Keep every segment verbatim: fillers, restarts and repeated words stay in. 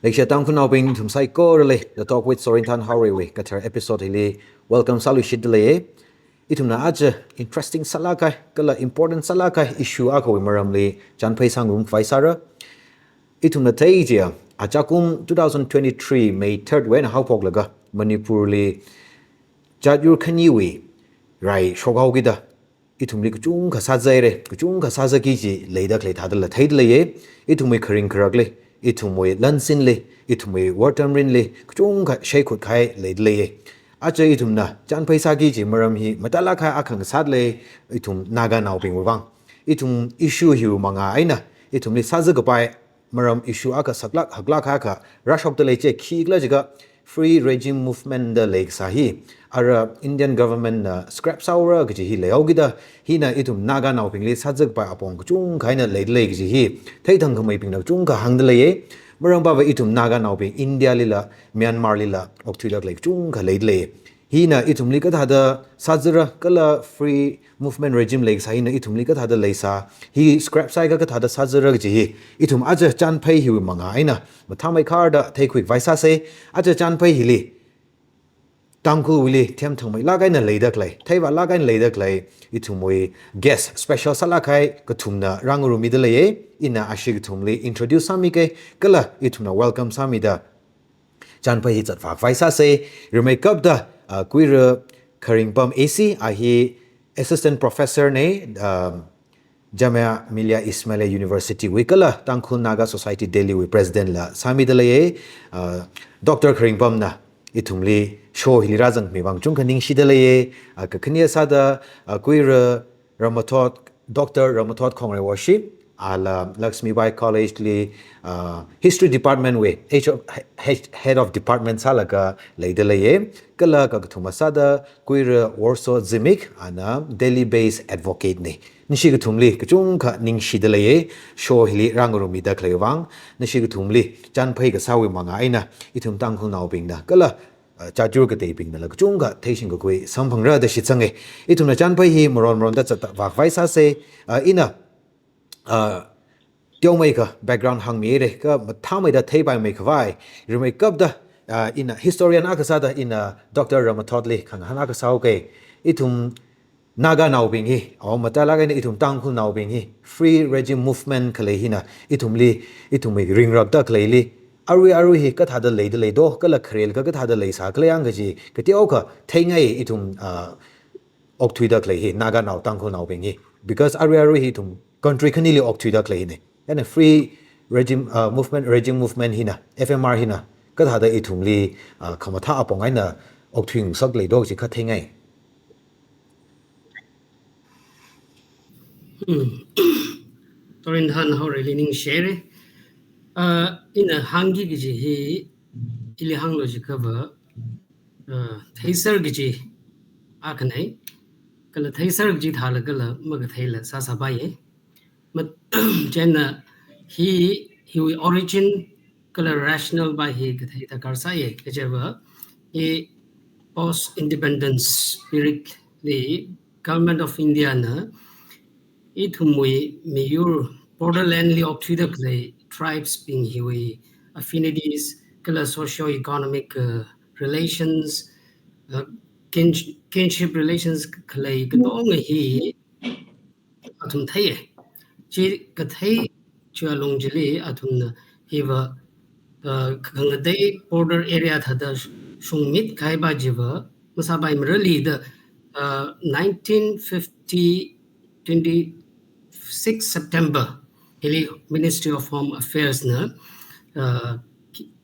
Leishiya Tangkhulnaobing, ithum saikorali The Talk with Sorinthan Haorei wui kathar episode hili welcome sāluishitda leiye. Ithumna aja interesting sālāk kahai, kala important sālāk kahai issue akhawui maramli chānphai sāngarum khavai sāra. Ithumna thei chiakha, achakum two thousand twenty-three May third wui eina haophoklaga Manipurli jat yur khaniwui rai shokhaokida, ithumli kachungkha sāzaire, kachungkha sāzaki kaji leida khalei thādala theida leiye. Ithumwui kharing kharakli, ithumwui lansinli, ithumwui wortamrinli, kachungkha shaikhut kahai leida leiye. Aja ithumna chānphai sāki kaji maram hi matālāk kahai akha ngasāda lei, ithum Naganaobingwui vang. Ithum issue hiwui mangā eina, ithumli sāza kapai maram issue akha saklāk haklāk akha rāshokda lei, chi khikhala jiakha Free Regime Movement da leikasā hi. Ara Indian government na scrap sāhaora kaji hi leihaokida, hina ithum Naganaobingli sāza kapai apong kachungkha eina leida lei kaji hi theithang khameibingna kachungkha hāngda leiye. Maram pava ithum Naganaobing India lila, Myanmar lila okthuida khalei kachungkha leida lei. Hina ithumli kathāda sāzara, kala Free Movement Regime leikasā hina ithumli kathāda leisā, hi scrap sāakha kathāda sāzara kaji hi ithum aja chānphai hiwui mangā eina mathāmeikharda theikhui khavai sāse. Aja chānphai hili Tangkhulwuili themthangmeilāk eina leida khalei, theivālāk eina leida khalei, ithumwui guest special sālāk kahai kathumna rāngarumida leiye. Ina ashi kathumli introduce sāmike, kala ithumna welcome sāmida chānphai hi zatvā khavai sāse. Rimeikapta, uh, Kuira Kharingpam A C, a hi Assistant Professor ne, um, Jamia Millia Ismailiya University wui kala Tangkhul Naga Society Delhi wui President la sāmida leiye. Uh, Doctor Kharingpamna ithumli show hili rāzangmi vang kachungkha ningshida leiye. Uh, kakhane sāda, uh, Kuira Ramathot, Doctor Ramathot Khongreiwoshi, ala Laxmibai College li, uh, History Department wui H of, H-, Head of Department sālaga leida leiye. Kala kakathuma sāda Kuira Worso Zimik, ana Delhi based advocate ne. Nashi kathumli kachungkha ningshida leiye, show hili rāngarummida khalei vang. Nashi kathumli chānphai kasāwui mangā eina ithum Tangkhulnaobingna kala, uh, jat yur kateibingnala kachungkha theishing kakhui samphangra da shitsange. Ithumna chānphai hi maron maronda zatvā khavai sāse. Uh, ina, uh, teomeikha background hāngmire, kha mathāmeida theipaimei khavai. Rimeikapta, uh, ina historian akha sāda ina Doctor Ramathotli khangahān akha sāhaoke. Ithum Naganaobing hi, awo matālāk eina ithum Tangkhulnaobing hi, Free Regime Movement khalei hina, ithumli, ithumwui ringrakda khaleili, arui arui hi kathāda leida leido, kala kharel akha kathāda leisā khalei yang kaji, kateokha theingai ithum, uh, okthuida khalei hi, Naganao, Tangkhulnaobing hi. Because arui arui hi ithum country khanili okthuida khalei hine. Yana Free Regime, uh, Movement, Regime Movement hina, F M R hina, kathāda ithumli, uh, khamathā apong eina okthuingasak leido chi kha theingai. Hmm. Sorinthan Haoreili ningshire. Uh, ina hāngki kaji hi, ili hānglu jiakhava, uh, theiser kaji akhane, kala theiser kaji thālagala makatheila sāsāpaiye. Mat-, chieina hi, hiwui origin kala rationale pa hi kathei darkar sāye, kajiva, hi post independence period li Government of India na ithumwui miyur borderland li okthuida khalei tribes bing hiwui affinities kala socio-economic, uh, relations, uh, kin-, kinship relations khalei katonga hi athum theiye. Chi kathei chi alung chili athumna hiva, uh, khangatei border area thāda shungmit kahai pa chiva masāpaimarali da, uh, nineteen fifty, twenty-six September hili Ministry of Home Affairs na, uh,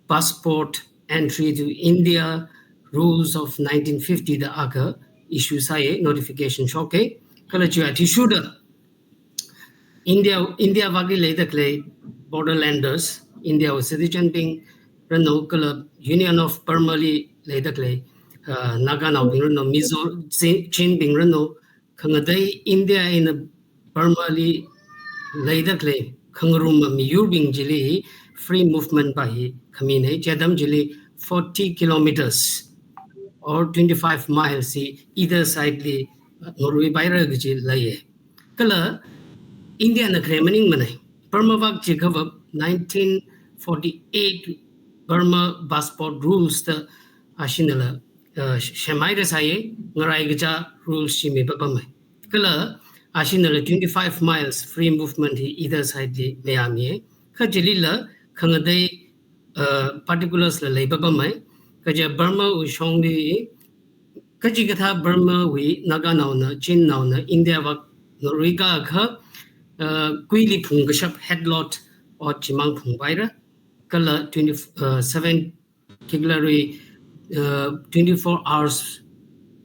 Passport Entry to India Rules of nineteen fifty da akha issue sāye, notification shoke. Kala chi athishurda India, India vākli leida khalei borderlanders, India wui citizen bing ranu kala Union of Burma li leida khalei, uh, Naganaobing ranu, Mizo, Chin, Chin bing ranu, khangatei India eina Burma li leida khalei khangarumma miyurbing chili free movement pa hi khamine, chi atam chili forty kilometers or twenty-five miles hi either side li, uh, ngaruipaira kaji leiye. Kala India na khare maningmane. Burma vak jiakhava nineteen forty-eight Burma passport rules da ashinala, uh, sh-, shemhaira sāya, ngarai kaja rules chi mipapamai. Kala ashinala twenty-five miles free movement hi either side li mayāmiya. Kha chilila khangatei, uh, particulars la leipapamai. Kaja Burma wui shongli kachikathā Burma wui Naganaona, Chinnaona, India vak ngaruikakha, uh, kuili phungkashap headlot ot chimang phungpaira. Kala twenty, uh, seven, particularly, uh, twenty-four hours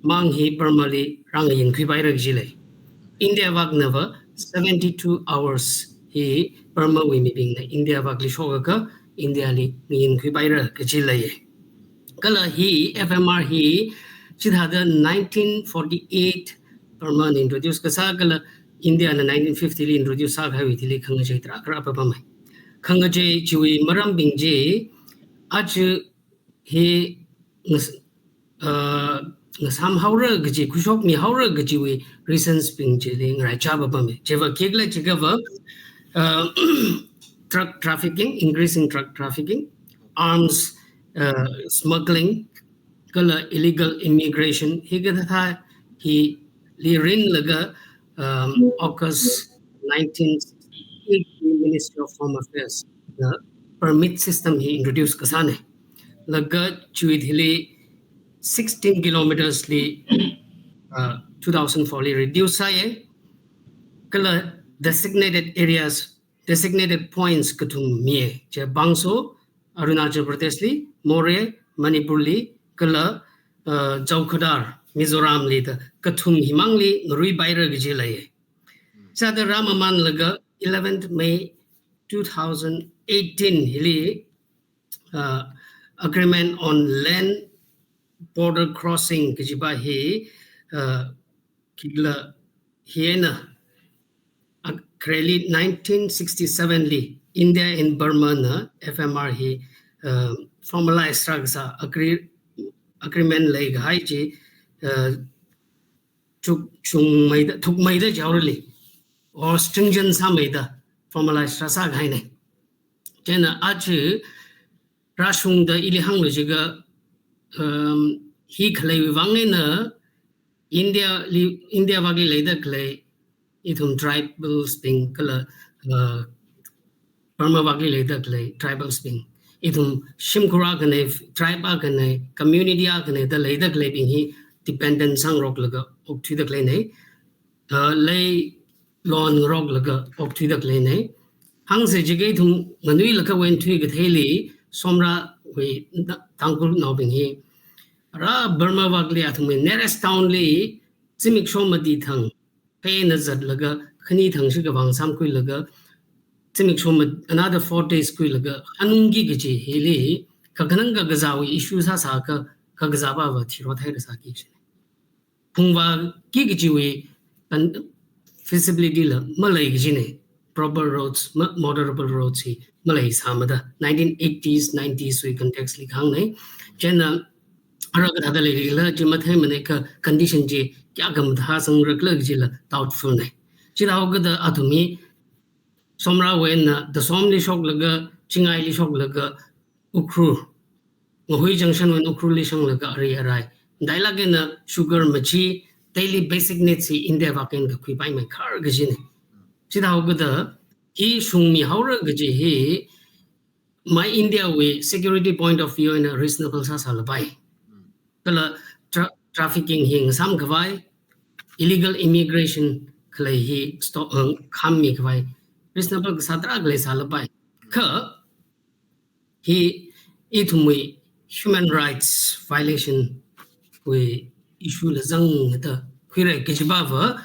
mang hi Burma li rāngayinkhuipaira kaji lei. India vaknava seventy-two hours hi Burma wui mibingna India vakli shokakha India li ngayinkhuipaira kaji lei. Kala hi F M R hi chithāda nineteen forty-eight Burma na introduce kasā kala India na nineteen fifty li introduce sākahaiwui thili khangachei tarākha rāpapamai. Khangachei chiwui marambing chi aja hi ngas-, uh, ngasāmhaora kaji, khuishokmihaora kajiwui reasons bing chili ngaraichā papamai. Chiva khikhala jiakhava, uh, drug trafficking, increasing drug trafficking, arms, uh, smuggling, kala illegal immigration, hikathā hili rinlaga, um, August nineteen sixty-eight Ministry of Home Affairs na permit system hi introduce kasāna. Laga chiwui thili sixteen kilometers li, uh, two thousand four li reduce sāya. Kala designated areas, designated points kathum miya. Chi Bangso, Arunachal Pradesh li, Moreh, Manipur li, kala, uh, Chowkidar, Mizoram li da kathum himangli ngaruipaira kaji lei. Sāda rāmamanlaga eleventh May two thousand eighteen hili, uh, Agreement on Land Border Crossing kajipa hi, uh, khikhala hi eina, uh, khareli nineteen sixty-seven li India and Burma na F M R hi, uh, formalize sākasā agree-, agreement leikahai chi, uh, chuk-, chungmeida, thukmeida jihaorali, or stringent sāmeida formalize rāsākahaina. Chieina aja rāshungda ili hānglu jiakha, um, hi khaleiwui vang eina India li, India vakli leida khalei ithum tribals bing kala, uh, Burma vakli leida khalei tribals bing, ithum shimkhur akhana, tribe akhana, community akhana da leida khaleibing hi dependent sāngaroklaga okthuida khaleina. Uh, lei loan ngaroklaga okthuida khaleina. Hāngsa jiakha ithum nganuilakha wui eina thuikatheili Somrawui na-, Tangkhulnaobing hi rā Burma vakli athumwui nearest town li zimiksho mati thang phei eina zatlaga khani thangshi kavāng sāmkhuilaga zimiksho mat-, another four days khuilaga hanungki kaji hili kakhanang kakazāwui issue sāsākha kakazāpava thirot haira sāki kajina. Phungvāki kajiwui kan-, feasibility la malei kajina. Proper roads, ma-, motorable roads hi maleisāmada. Nineteen eighties, nineties wui context li kahāngna. Chieina ara kathāda leilila chi matheimana, kha condition chi kayākha mathāsangra khala kajila doubtful na. Chithāhaokida athum hi Somrawui eina Tasomli shoklaga, Chingaili shoklaga, Ukhrul, Ngahui Junction wui eina Ukhrulli shanglaga ari arai, dailāk eina sugar, machine, daily basic needs hi India vak eina kakhuipaimei khar kajina. Chithāhaokida hi shungmihaora kaji hi mai India wui security point of view eina reasonable sāsālapai. Kala tra-, trafficking hi ngasāmkhavai, illegal immigration khalei hi stop, uh, khammikhavai reasonable kasā tarākha leisālapai. Kha hi ithumwui human rights violation wui issue la zangda khuira kajipava,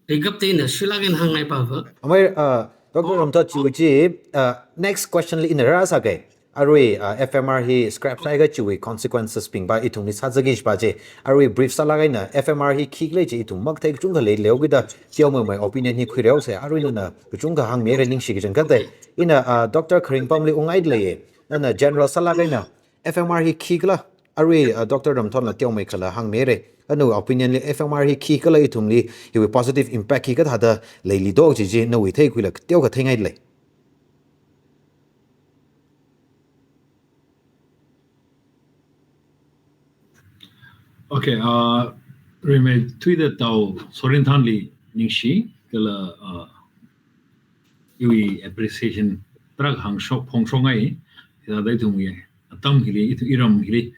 rigap teina shilāk eina hāngngaipa va. Amei, uh, Doctor Ramthot, chiwui chi, uh, next question li ina rāsāka. Arui, uh, F M R hi scrap sāhaiakha chiwui consequences bingpa ithumli sāzaki kajipa chi. Arui brief sālāk eina F M R hi khikhala chi ithum makathei kachungkha leilei kida teomeimei opinion hi khuiraosa. Arui nana kachungkha hāngmira ningshi kachangkhatta. Ina, uh, Doctor Kharingpamli ungngaida leiya. Nana general sālāk eina F M R hi khikhala, arui, uh, Doctor Ramthotna teomeikhala hāngmira. Nawui opinion li F M R hi khikhala ithumli, hiwui positive impact hi kathāda leili do kaji chi nawui theikhuila teokha theingaida lei. Okay, uh, rimeithuida Tao Sorinthanli ningshi, kala, uh, iwui appreciation tarākha hāngshok phongshokngai, hithāda ithumwui atam hili, ithu-, iram hili,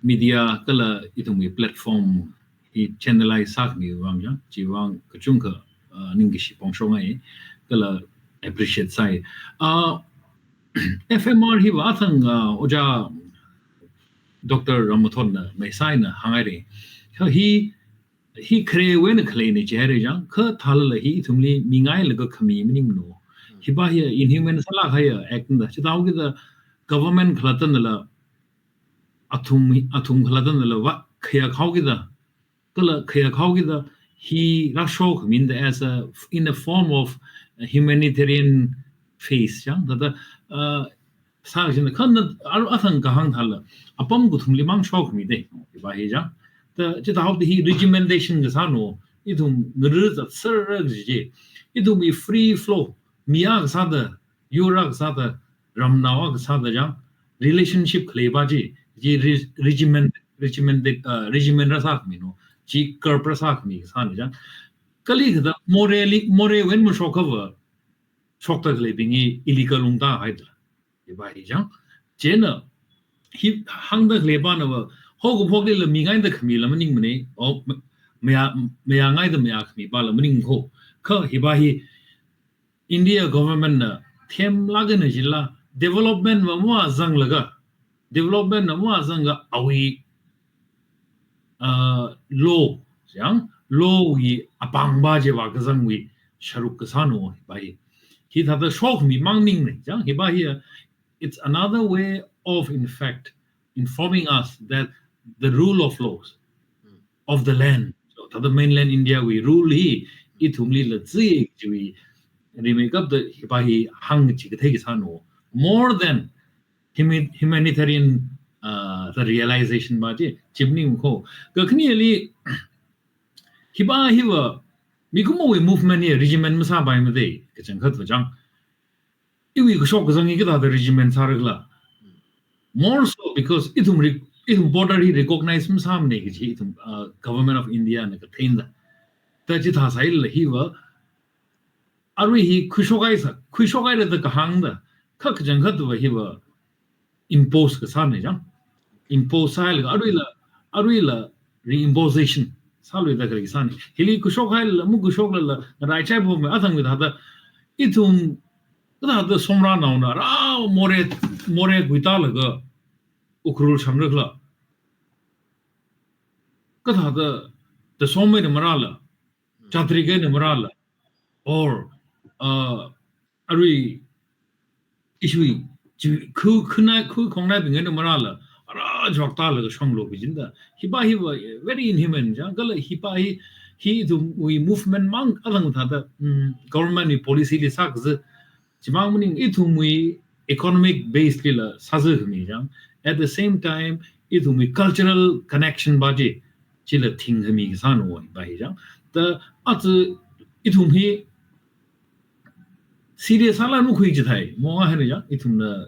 media kala ithumwui platform hi channelize sākhami vang ya, chiwui vang kachungkha, uh, ningkashi phongshokngai, kala appreciate sāi. Uh, F M R hiva athang, uh, Ojā Doctor Rammathotna meisaina hānghaira. Kha hi, hi kharewui eina khaleina jihaira chang, kha thālala hi ithumli mingailaga khami maningmana. Hiva hi inhuman sālāk kahaiya act na. Chithāhaokida government khalattanala, athum, athum khalattanala va khayākhaokida, kala khayākhaokida hi rāshokhamida as a, in a form of humanitarian phase chang. Thāda, uh, sākajina kha na ar-, athang kahāng thālala apam kathumli mang shokhamida, hiva hi chang. Thāda chithāhaoda hi regimentation kasāna, ithum ngari zatserra kaji chi. Ithumwui free flow, mi akha sāda, yur akha sāda, ramnao akha sāda chang, relationship khaleiva chi, chi re-, regiment, regiment, uh, regiment rāsākhamina, chi curb rāsākhami kasāna chang. Kali kathāda morally, morally when mashok kava, shokda khaleibing hi illegal ungda haida. Hiva hi chang. Chieina, hi hāngda khaleiva nava, haokaphokli la mingaida khamila maningmana, o, ma-, maya, mayangaida mayākhamiva la maningkho. Kha hiva hi India government na themlāk eina jila, development va mazanglaga, development na mazanglaga awui, uh, law, chang, law wui apāngva chiva kazangwui sharuk kasāna hiva hi. Hithāda shokhami mang maningmana, chang, hiva hi, uh, it's another way of, in fact, informing us that the rule of laws of the land, so thāda mainland India wui rule hi ithumlila zui chiwui rimeikapta hiva hi hāngchi kathei kasāna. More than humi-, humanitarian, uh, the realization va chi, chi maningkho. Kakhaneli, hiva hiva, mikumowui movement hi regiment masāpaimada, kachangkhatva chang. Iwui kashok kazang hi kathāda regiment sārakhala. More so because ithum re-, ithum border hi recognize masāmana kaji ithum, uh, Government of India na katheinda. Thāda chithā sālala hiva, arui hi khuishokhaisa, khuishokhaira da kahāngda, kha kachangkhatva hiva impose kasāna chang. Impose sālaga aruila, aruila reimposition sāluida khalei kasāna. Hili khuishokhailala, makhuishoklala, ngaraichai phomi athangwui thāda, ithum, kathāda Somranaona rā Moreh, Moreh khuitālaga Ukhrul shangrakhala. Kathāda, da Sommeina marāla, Chatrikeina marāla, or, uh, arui ishui, chi-, khu-, khunai, khu khongnaibingna marāla, ara joktālaga shonglo kajina da. Hiva hiva, very inhuman chang, kala hiva hi, hi ithumwui movement mang athang thāda, mm, government wui policy li sākaza, chimang maning ithumwui economic base lila sāzakhami chang. At the same time, ithumwui cultural connection va chi, chila thingkhami kasāna hiva hi chang. Thāda aja ithum hi serious sālāk eina makhui chithei, mong a hana chang, ithumna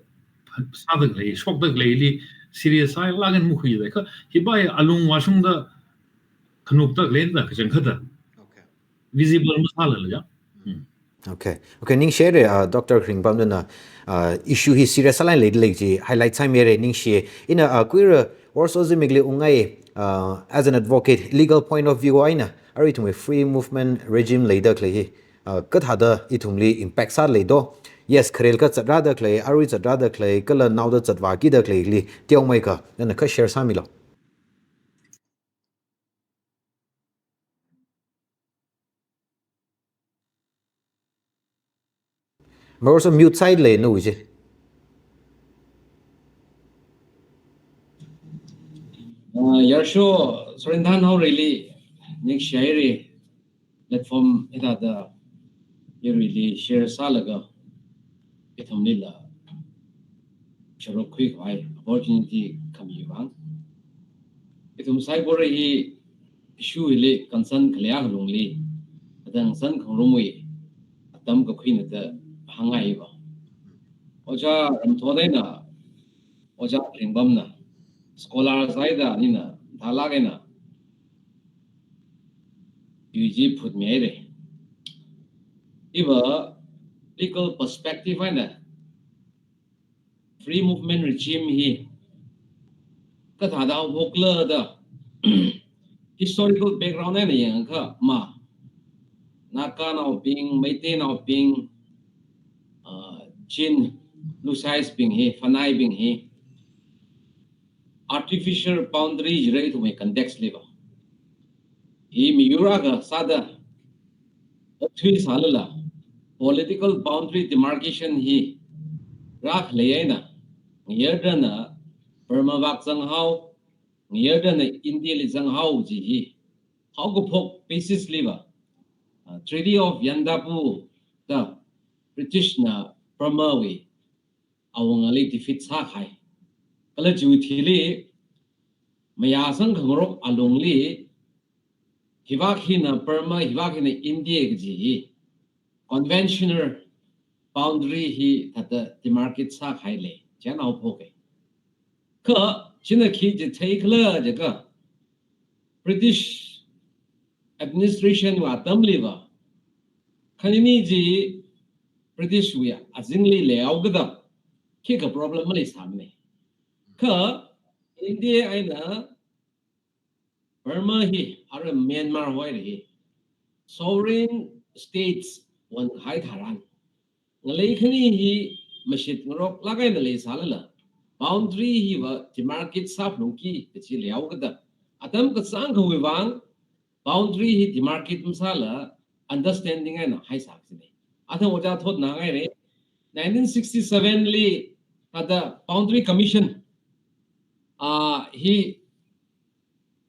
sāda khalei, shokda khaleili serious sālāk eina makhui chithei. Kha hiva hi alung vāshungda khanukda khaleida kachangkhatva. Okay. Visible masālala chang. Hmm. Okay. Okay, ningshihaira, uh, Doctor Kharingbamna, uh, issue hi serious sālāk eina leida lei chi highlight sāmira, ningshi. Ina, uh, khuira Warsaw zimikli ungngai, uh, as an advocate, legal point of view eina, arui ithumwui free movement regime leida khalei hi, uh, kathāda ithumli impact sāleido. Yes, kharel kha zatrāda khalei, arui zatrāda khalei, kala naoda zatvākida khaleili teomeikha, nana kha share sāmilo. Marosā mute sāhailei nawui chi. Ah, yarsho Sorinthan Haoreili ningshihaira, platform hithāda yaruili share sālaga ithumlila sharuk khuikhavai opportunity khami vang. Ithum saikora hi issue hili concern khaleiya khalungli, atang san khangarumwui atam kakhuina da hāngngai va. Ojā Ramthot eina, Ojā Kharingbamna, scholar sāhaida nina, thālāk eina, yuji phutmihaira. Iva legal perspective eina free movement regime hi kathāda haophokla da historical background eina yangakha ma, Naganaobing, Meiteinaobing, uh, Chin, Lushai bing hi, Fanai bing hi, artificial boundary jirai ithumwui context liva. Hi miyur akha sāda, okthui sālala, political boundary demarcation hi rākhalei eina, ngayarana Burma vak zanghao, ngayarana India li zanghao ji hi, haokaphok basis liva, uh, Treaty of Yandabo da British na Burma wui awungali defeat sākahai. Kala chiwui thili, mayāsang khangarok alungli, hivak hina Burma, hivak hina India kaji hi conventional boundary hithāda demarcate sākahai lei, chieina haophoka. Kha, china khi chitheikhala jiakha, British administration wui atamliva, khanini chi British wui azingli leihaokada, khikha problem maleisāmana. Kha, India eina Burma hi, arui Myanmar hoira hi, sovereign states onkahai tharan, ngalei khani hi mashit ngaroklāk eina leisālala, boundary hiva demarcate sāphalungki kachi leihaokada, atam kachāngkhawui vang boundary hi demarcate masāla understanding eina haisā kajina. Athang ojā thotna ngaira, nineteen sixty-seven li thāda Boundary Commission, ah, hi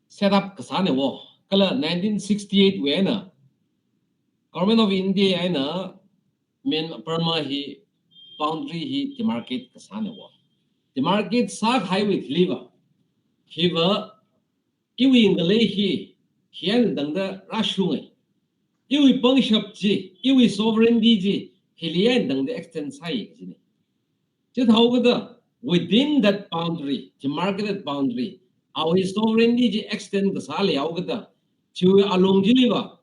set up kasāna wo. Kala nineteen sixty-eight wui eina Government of India eina Myan-, Burma hi boundary hi demarcate kasāna wo. Demarcate sākahaiwui thiliva, hiva iwui ngalei hi, hi eina tangda rāshunga. Iwui pangshap chi, iwui sovereignty chi, hili eina tangda extend sāi kajina. Chithāhaokada, within that boundary, demarcated boundary, awui sovereignty chi extend kasā leihaokada, chiwui alung chiliva,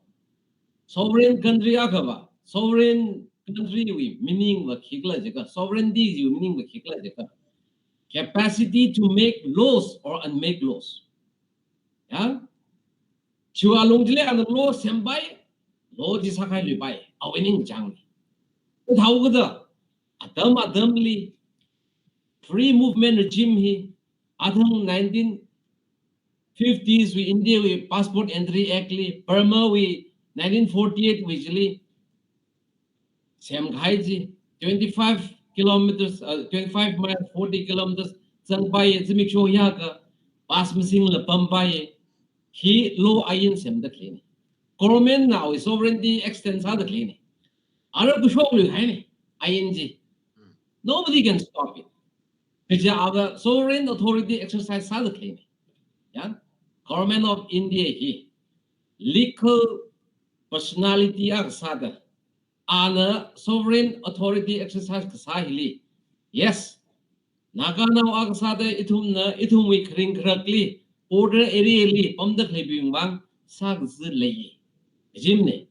sovereign country akhava, sovereign country wui meaning va khikhala jiakha, sovereignty chiwui meaning va khikhala jiakha, capacity to make laws or unmake laws. Ya? Chiwui alung chili ana law sempai, law chi sākahailuipai, awui ningchāngna. Chithāhaokada, atam atamli, free movement regime hi, athang nineteen fifties wui India wui Passport Entry Act li, Burma wui nineteen forty-eight wui chili, semkahai chi, twenty-five kilometers, uh, twenty-five mile, forty kilometers zangpai, zimiksho yaka, pass masingla pampai, hi law ain semda khaleina. Government na awui sovereignty extend sāda khaleina. Ara kushokluihaina, ain chi. Nobody can stop it. Kaja ava sovereign authority exercise sāda khaleina. Ya? Government of India hi legal personality akha sāda, ana sovereign authority exercise kasā hili, yes, Naganao akha sāda ithumna, ithumwui kharing kharakli, border area li pamda khaleibing vang sākazi lei, kajimana.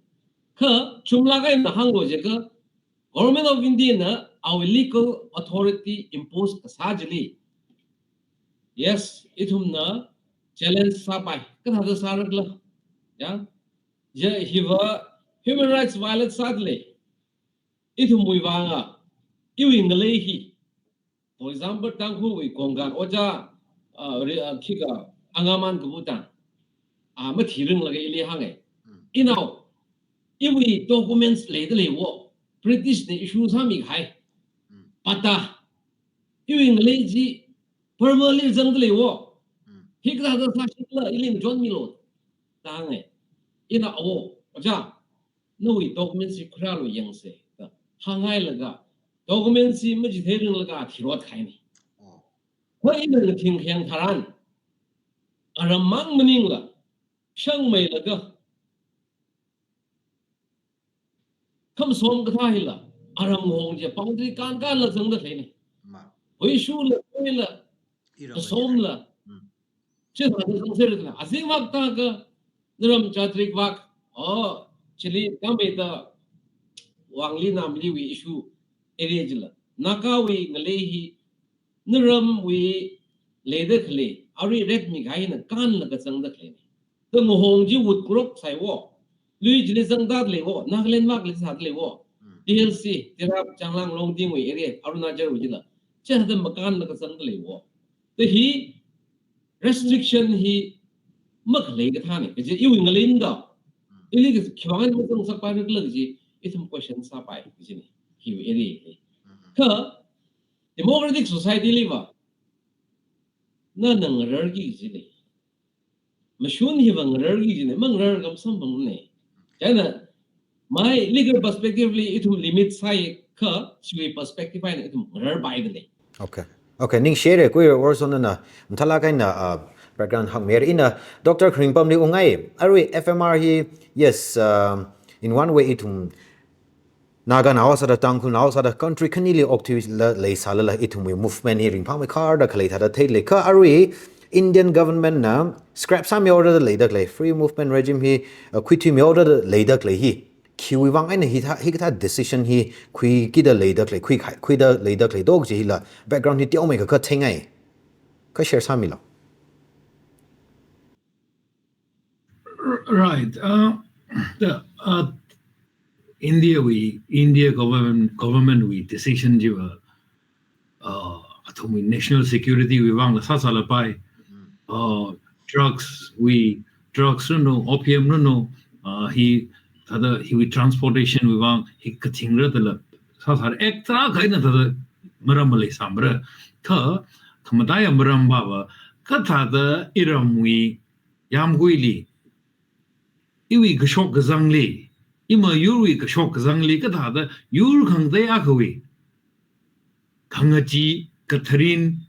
Kha, chumlāk eina hānglo jiakha, Government of India na awui legal authority impose kasā chili, yes, ithumna challenge sāpai, kathāda sārakhala. Ya? Ya, hiva human rights violate sāda lei. Ithumwui vanga, iwui ngalei hi. For example, Tangkhulwui Khongkhan ojā, ah, ri-, ah, khikha, Angaman kabu tang, ah, mathi ringlaga ili hānga. Mm. Inao, iwui documents leida lei wo, British na issue sāmikahai. Mm. Patta, iwui ngalei chi, Burma li zangda lei wo. Mm. Hikathāda sāshikhala, ili ngachonmilo, da hānga. Ina, oh, ojā, nawui documents chi khuirālu yangsa, da hānghailaga, documents chi machithei ringlaga thirot kahaina. Oh. Kha ina ngathing khayang tharan, aram mang maningla, shangmeilaga, khamasom kathā hila, aram hong chi boundary kānkānla zangda khaleina. Ma. Huishula, huila, iram kasomla. Mm. Chithāda zangserda na. Azingvak tākha, naram Chatrik vak, Oh, chili kami ta Wangli Namliwui issue area jila. Nagawui ngalei hi, naramwui leida khalei, arui red mi kahai na kanlaga zangda khalei ni. Ta ngahong chi wut kurok saiwo. Lui chili zangda leiwo, Nagaland mak li sāda leiwo. T L C, Tirap, Changlang, Longdingwui area, Arunachalwui jila. Chihāda makanlaga zangda leiwo. Ta hi restriction hi makhalei kathāna, kaji iwui ngalei da. Ili kaji khiwui vang eina mazang sāpai rakhala kaji, ithum question sāpai, kajina. Hiwui area hi. Kha, democratic society liva, na nang ngararki kajina. Mashun hiva ngararki kajina, mangarar kamsam pangna. China, my legal perspective li ithum limit sāi kha, chiwui perspective eina ithum ngararpai da lei. Okay. Okay, ningshire, kui Warson na, mathālāk eina, uh, background hāngmira ina, Doctor Kharingpamli ungngai, arui F M R hi, yes, um, in one way ithum Naganao sāda, Tangkhulnao sāda, country khanili okthuila leisālala ithumwui movement hi ringphāmeikharda khalei thāda theilei kha arui Indian government na scrap sāmihaora da leida khalei, free movement regime hi, uh, khuithuimihaora da leida khalei hi. Khiwui vang eina hithā, hikathā decision hi khuikida leida khalei, khuikhai, khuida leida khalei do kaji hila background hi teomeikha kha theingai. Kha share sāmilo. Right. Uh, the, uh, India wui, India government, government wui decision chiva, uh, athumwui national security wui vangla sāsālapai. Uh, drugs wui, drugs ranu, opium ranu, uh, hi, thāda hiwui transportation wui vang, hi kathingra dala sāsāra, extra kahaina thāda maram maleisāmara. Kha, khamataiya maram pava, kathāda iramwui yāmguili, iwui kashok kazangli, ima yurwui kashok kazangli, kathāda yur khangatei akhawui khangachee katharin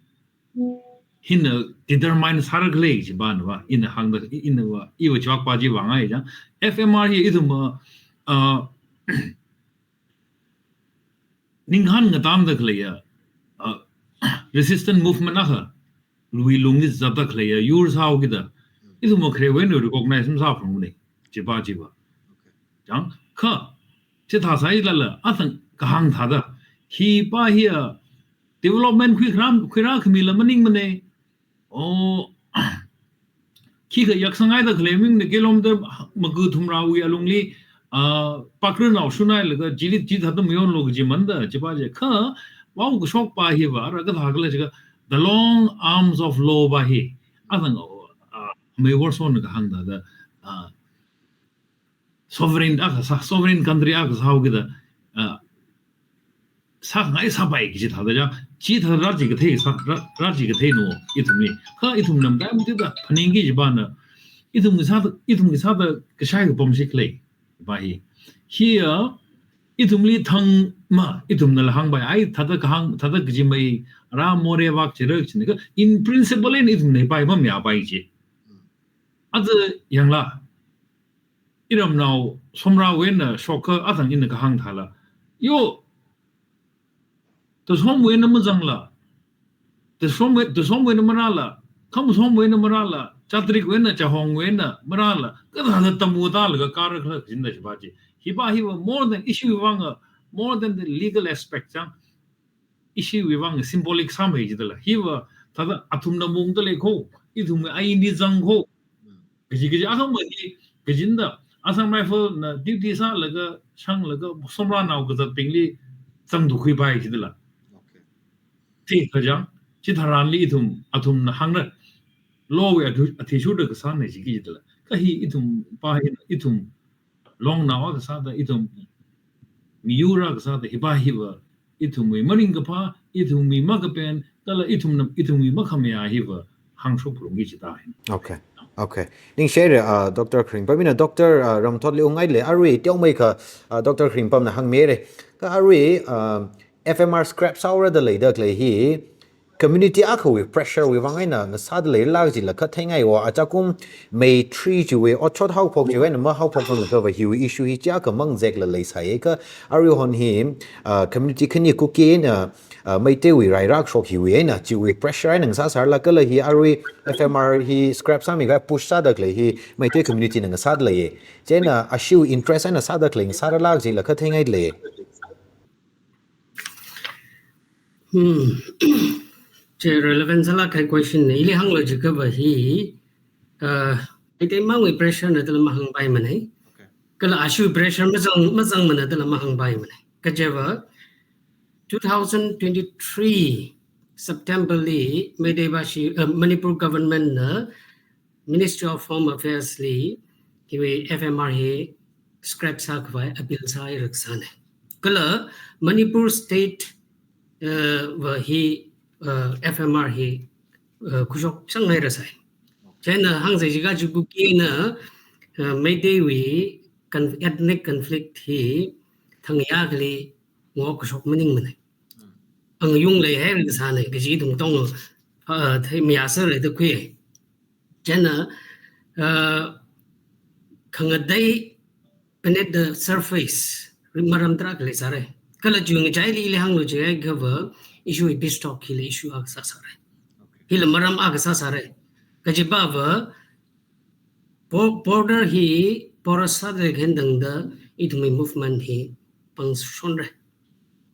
hina determine sāra khalei chiva na va, ina hāngda, ina va, iva chwakpa chiva ngai chang. F M R hi ithum, uh, uh, ningkhān ngatamda khaleiya, uh, resistance movement akha, lui lungli zatda khaleiya, yur sāhaokida, ithumva kharewui eina recognize masāphalungne, chiva chiva. Chang, kha, chithā sāilala, athang kahāng thāda, hipa hiya, development khuikhram, khuirākhamila maningmane, oh, khikha yaksang haida khalei ming na kilometer maga thumrawui alungli, ah, pakranao shunhailaga chili chithāda mayonlu kaji manda, chiva chi. Kha, vao kashokpa hiva, ara kathā khala jiakha, the long arms of law va hi. Athang, ah, mei Warson kahāng thāda, ah, sovereign akha sā, sovereign country akha sāhaokida, ah, sāngai sāpai kaji thāda ja, chithāda rāchi kathei sā, rā, rāchi kathei no, ithumli. Kha ithumna matai matuida phaningki chiva na, ithumwui sāda, ithumwui sāda kashai kapam chi khalei, va hi. Hiya, ithumli thangma, ithumnala hāngpai, ai, thāda kahāng, thāda kajimei, rā more vak chira chini kha, in principle eina ithumna hipa hi mamayāpai chi. Aja yangla, iramnao somrawui eina shokkha athang ina kahāng thāla. Yo, Tasomwui eina mazangla, Tasom, Tasomwui eina marāla, Khamasomwui eina marāla, Chatrikwui eina, Chahongwui eina marāla, kathāda Tamu tālaga kāra khala kajina chiva chi. Hipa hiva more than issue vanga, more than the legal aspect chang. Issue wui vang symbolic sāmei jidala. Hiva, thāda athumna mungda lei kho, ithumwui ain di zang kho. Kaji, kaji, akhama hi, kajinda, Assam Rifle na duty sālaga, shanglaga, somranao kazatbingli, zangda khuipai jidala. Okay. Chi kajang, chitharanli ithum, athumna hāngna, law wui athu, athishurda kasāna jiki jidala. Kha hi ithum, pa hi, ithum, longnao akha sāda ithum, miyur akha sāda hipa hiva, ithumwui maringkaphā, ithumwui makapen, kala ithumna, ithumwui makhamayā hiva, hāngshok phalungki chida hin. Okay. Okay. Ningshire, uh, Doctor Kharingpam, ina Doctor, uh, Ramthotli ungngaile, arui teomeikha, uh, Doctor Kharingpamna hāngmire. Kha arui, uh, F M R scrap sāhaora da leida khalei hi, Community akhawui pressure wui vang eina ngasāda leilāk jila khatheingai wa achakum May three chiwui otshot haophok chiwui eina mahaophok vang kava hiwui issue hi chiakha mangzekla leisai kha aruihon hi, uh, community khani Kuki eina, uh, Meiteiwui rairākshok hiwui eina chiwui pressure eina ngasāsālāk kala hi arui F M R hi scrap sāmi kha push sāda khalei hi Meitei community na ngasāda leiya. Chieina ashiwui interest eina sāda khalei ngasāralāk jila khatheingai lei. Hmm. Chi relevant sālāk kahai question na, ili hānglo jiakhava hi, uh, Meitei mangwui pressure na dala mahāngpaimanei. Okay. Kala ashiwui pressure mazang, mazangmana dala mahāngpaimanei. Kajiva, two thousand twenty-three September li Meitei Vashi, uh, Manipur government na Ministry of Home Affairs li hiwui F M R hi scrap sākhavai appeal sāhaira kasāna. Kala Manipur State, uh, va hi, uh, F M R hi, uh, khuishok sanghaira sai. Chieina hāngsa jiakha chi Kuki eina, uh, Meiteiwui con-, ethnic conflict hi thang ya kali ngo khuishok maningmanei. Ang yung leihaira kasāna, kaji ithum tong, uh, thei mayāsāra da khui. Chieina, uh, khangatei beneath the surface, ri-, maram tarākha leisāra. Kala chi ngachaili ili hānglo jiakhava issue hi peace talk hila issue akha sāsāra. Okay. Hila maram akha sāsāra. Kajipava, bo-, border hi porous sāda khendangda ithumwui movement hi pangshonra.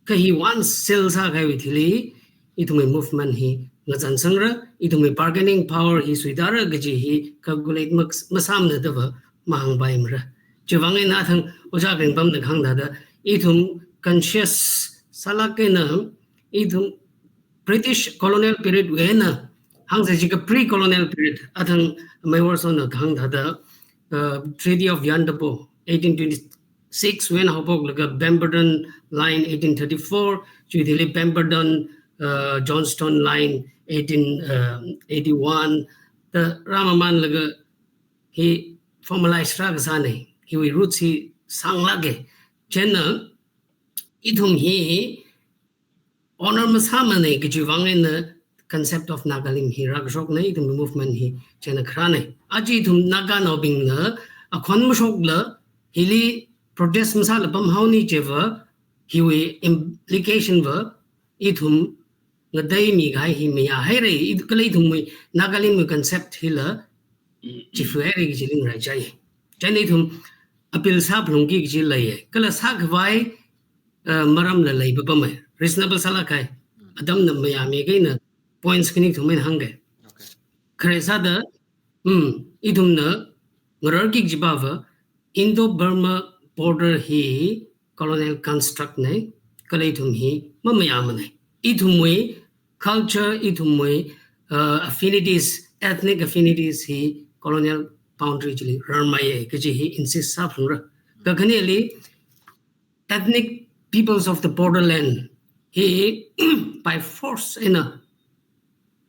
Kha hi once seal sākahaiwui thili, ithumwui movement hi ngazansangra, ithumwui bargaining power hi suitāra kaji hi calculate mak-, masāmana dava mahāngpaimara. Chiwui vang eina athang Ojā Kharingbamna kahāng thāda, ithum conscious sālāk eina, ithum British colonial period wui eina, hāngsa jiakha pre-colonial period, athang Meiworsona kahāng thāda, uh, Treaty of Yandabo, eighteen twenty-six wui eina haophoklaga Pemberton Line eighteen thirty-four, chiwui thili Pemberton, uh, Johnstone Line eighteen, uh, eighty-one, da rāmamānlaga hi formalize rā kasāna, hiwui roots hi sānglāka. Chieina ithum hi honor masāmanei kajiwui vang eina concept of Nagalim hi rākashokna, ithum movement hi chieina kharāna. Aja ithum Naganaobingna akhon mashokla hili protest masāla pamhaoni chiva, hiwui implication va ithum ngateimi kahai hi mayāhaira, i-, kala ithumwui Nagalimwui concept hila chifuihaira kaji lingrai chai. Chieina ithum appeal sāphalungki kaji leiya. Kala sākhavai, uh, maramla leipapamei. Reasonable sālāk kahai. Atamna mayāmi kahaina points khani kathum eina hāngga. Okay. Khare sāda, hmm, ithumna ngararki kajipava, Indo-Burma border hi colonial construct nei, kala ithum hi mamayāmanei. Ithumwui culture, ithumwui, uh, affinities, ethnic affinities hi colonial boundary chili rarmeiya kaji hi insist sāphalungra. Kakhaneli, ethnic peoples of the borderland hi by force eina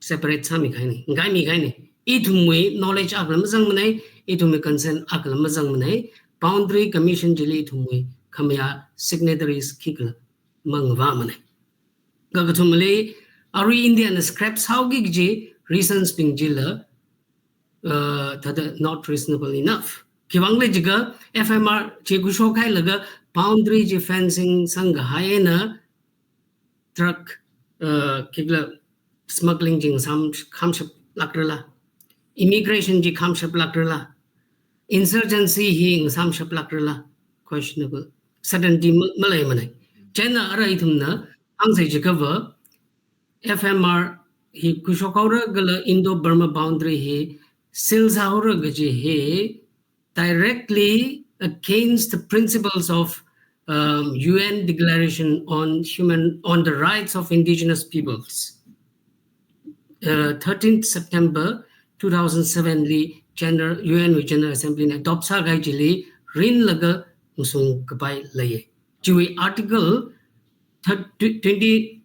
separate sāmi kahaina, ngaimi kahaina. Ithumwui knowledge akhala mazangmanei, ithumwui consent akhala mazangmanei, Boundary Commission chili ithumwui khamayā signatories khikhala mangavāmanei. Kakathumali, arui Indiana scrap sāhaoki kaji reasons bing chila, uh, thāda not reasonable enough. Khiwui vang khala jiakha F M R chi khuishokhailaga boundary chi fencing sangkahai eina drug, uh, khikhala smuggling chi ngasām khamshaplākrala, immigration chi khamshaplākrala, insurgency hi ngasāmshaplākrala, questionable. Certainty ma-, maleimanei. Chieina arui ithumna hāngsa jiakhava, F M R hi khuishokhaora kala Indo-Burma boundary hi seal sāhaora kaji hi directly against the principles of, um, U N Declaration on Human, on the Rights of Indigenous Peoples. Uh, thirteenth September two thousand seven li General, U N wui General Assembly na adopt sākahai chili rinlaga ngasungkapai leiya. Chiwui Article thir-, tw-, twenty,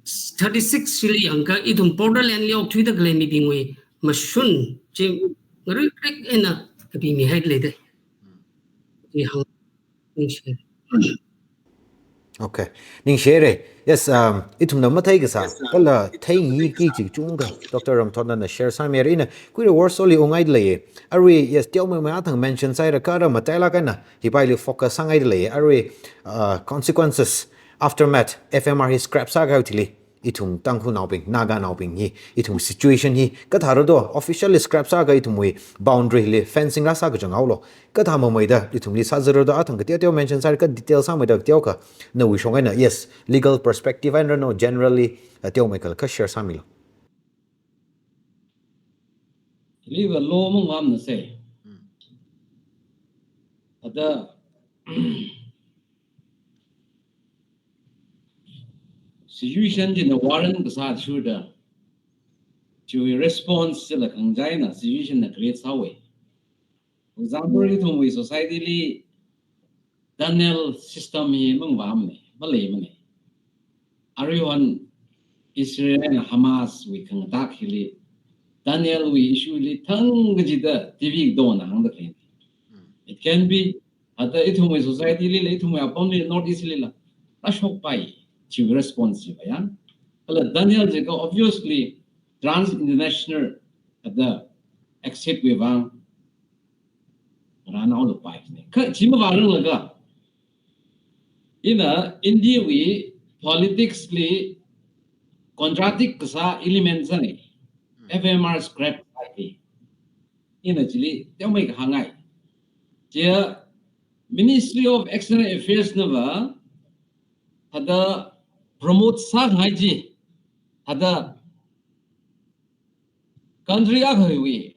thirty-six chili yangakha ithum borderland li okthuida khalei mibingwui mashun chi ngarik ngarik eina kapimihaida leidei. Chi hāng, hāngshai. Okay. Ningshire. Yes, um, ithumna mathei kasā. Kala thei yi ki chi chungkha Doctor Ramthotnana share sāmira, ina kuira workshop li ungngai leiya. Arui, yes, teomeimei athang mention sāhaira, kha ara matailāk eina hipaili focus sāngai leiya. Arui, uh, consequences, aftermath, F M R hi scrap sākahai thili, ithum Tangkhulnaobing, Naganaobing hi, ithum situation hi kathāra do, officially scrap sākha ithumwui boundary li fencing rāsā kachang haolo. Kathā mameida ithumli sāzara do, athang kateoteo mention sāra, kha detail sāmeida teokha nawui shong eina, yes, legal perspective eina no generally, uh, teomeikha kha share sāmilo. Legal law mung mamna se. Ada situation china warrant kasā shuda, chiwui response chila khangachei eina situation na create sāhaowa. For example, ithumwui society li denial system hi mangvāmana, maleimana. Aruihon Israel eina Hamas wui khangatāk hili, denial wui issue li thang kachida T V katongna hāngda khalei. It can be, ada ithumwui society lila, ithumwui apamli, North East lila, rāshokpai, chiwui response chiva ya. Kala denial jiakha obviously trans international ada exit wui vang rānao lupai ne. Kha chi mavāranglakha, ina India wui politics li contradict kasā element sāna, F M R scrap sāki. Ina chili teomeikha hāngngai. Chia Ministry of External Affairs nava thāda promote sāngai chi, thāda country akhawui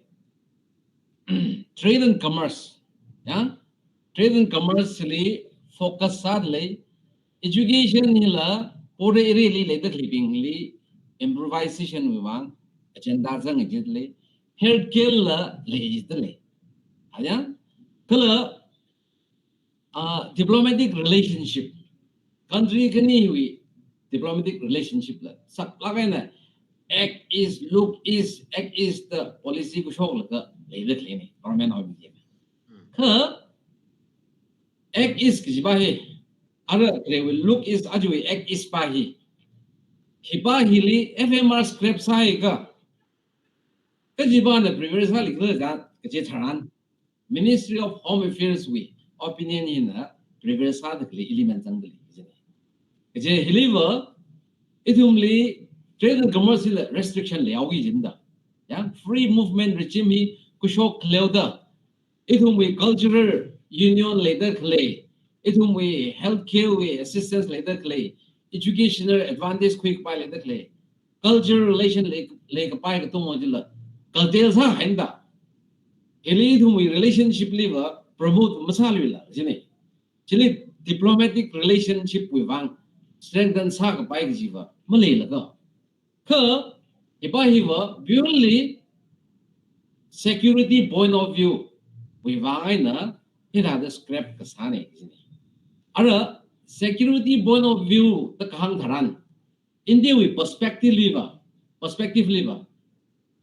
trade and commerce, ya, trade and commerce li focus sāda lei, education hila border area li leida khaleibingli improvisation wui vang agenda zanga jida lei, healthcare la leida lei. Aya, kala, ah, diplomatic relationship, country khaniwui diplomatic relationship la saklāk eina Act East, Look East, Act East da policy kushoklaga leida khaleina, government of India. Kha Act East kajipa hi, ara khalewa Look East ajawui Act East pa hi, hipa hili F M R scrap sāhaiakha, kajipana prevail sālikhala kaje tharan, Ministry of Home Affairs wui opinion hina prevail sāda khalei element zangda lei, kajina. Kaje hiliva, ithumli trade and commerce la restriction leihaoki jida. Ya, free movement regime hi kushok khaleoda, ithumwui cultural union leida khalei, ithumwui healthcare wui assistance leida khalei, educational advantage khuikapai leida khalei, cultural relation lei, leikapai katonga chila curtail sāhaida. Hili ithumwui relationship liva promote masāluila, jina. Chili diplomatic relationship wui vang strengthen sākapai kajiva maleilakha. Kha hipa hiva purely security point of view wui vang eina hithāda scrap kasāna, jina. Ara security point of view da kahāng tharan, India wui perspective liva, perspective liva,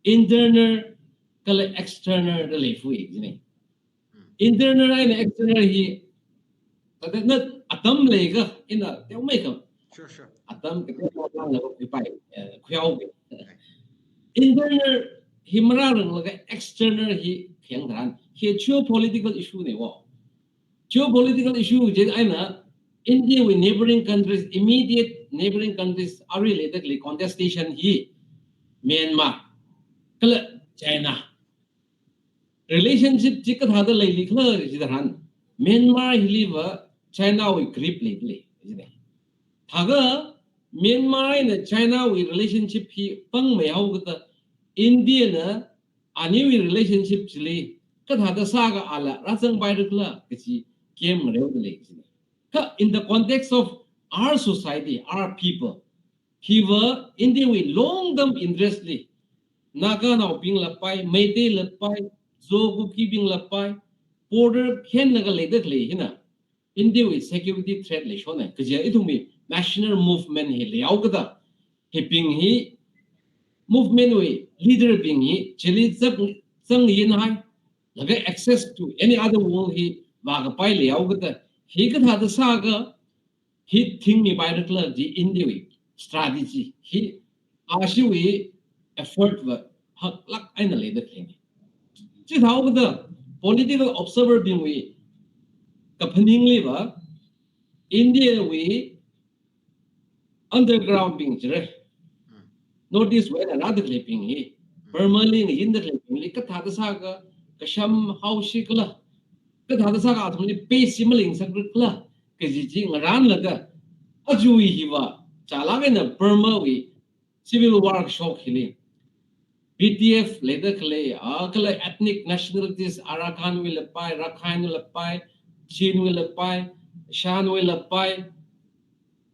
internal kala external da leifui, jina. Internal eina external hi, thāda na atam leikha, ina teomeikha. Sure, sure. Atam kateomeikha lānglaga khuipai, eh, khuihaoki. Internal hi marāranglakha external hi khayang tharan, hi geopolitical issue na wo. Geopolitical issue chi eina India wui neighboring countries, immediate neighboring countries, arui leida khalei contestation hi Myanmar kala China. Relationship chi kathāda leilikhala jitharan, Myanmar hiliva China wui grip leida lei, jina. Thākha Myanmar eina China wui relationship hi pangmeihaokada, India na aniwui relationship chili kathāda sākha ala rāzangpairakhala kaji game ngareoda lei, jina. Kha in the context of our society, our people, hiva India wui long term interest li, Naganaobing lapai, Meitei lapai, Zo Kukibing lapai, border khenlaga leida khalei hina India wui security threat leishona, kaja ithumwui national movement hi leihaokada, hibing hi, movement wui leader bing hi chili zang, zangyin hai, laga access to any other world hi vākapai leihaokada, hi kathāda sākha, hi thingmipaira khala ji India wui strategy hi ashiwui effort va haklāk eina leida khaleina. Chithāhaokida political observer bingwui kaphaningli va India wui underground bing jire. North East wui eina rāda khaleibing hi, Burma li ngayinda khaleibingli kathāda sākha kasham haoshi khala, kathāda sākha athumli peace chi maleingsakra khala kaji chi ngarānlaga, ajawui hiva chālāk eina Burma wui civil war kashok hili B T F leida khalei, a, kala ethnic nationalities, Arakan wui lapai, Rakhine wui lapai, Chin wui lapai, Shan wui lapai,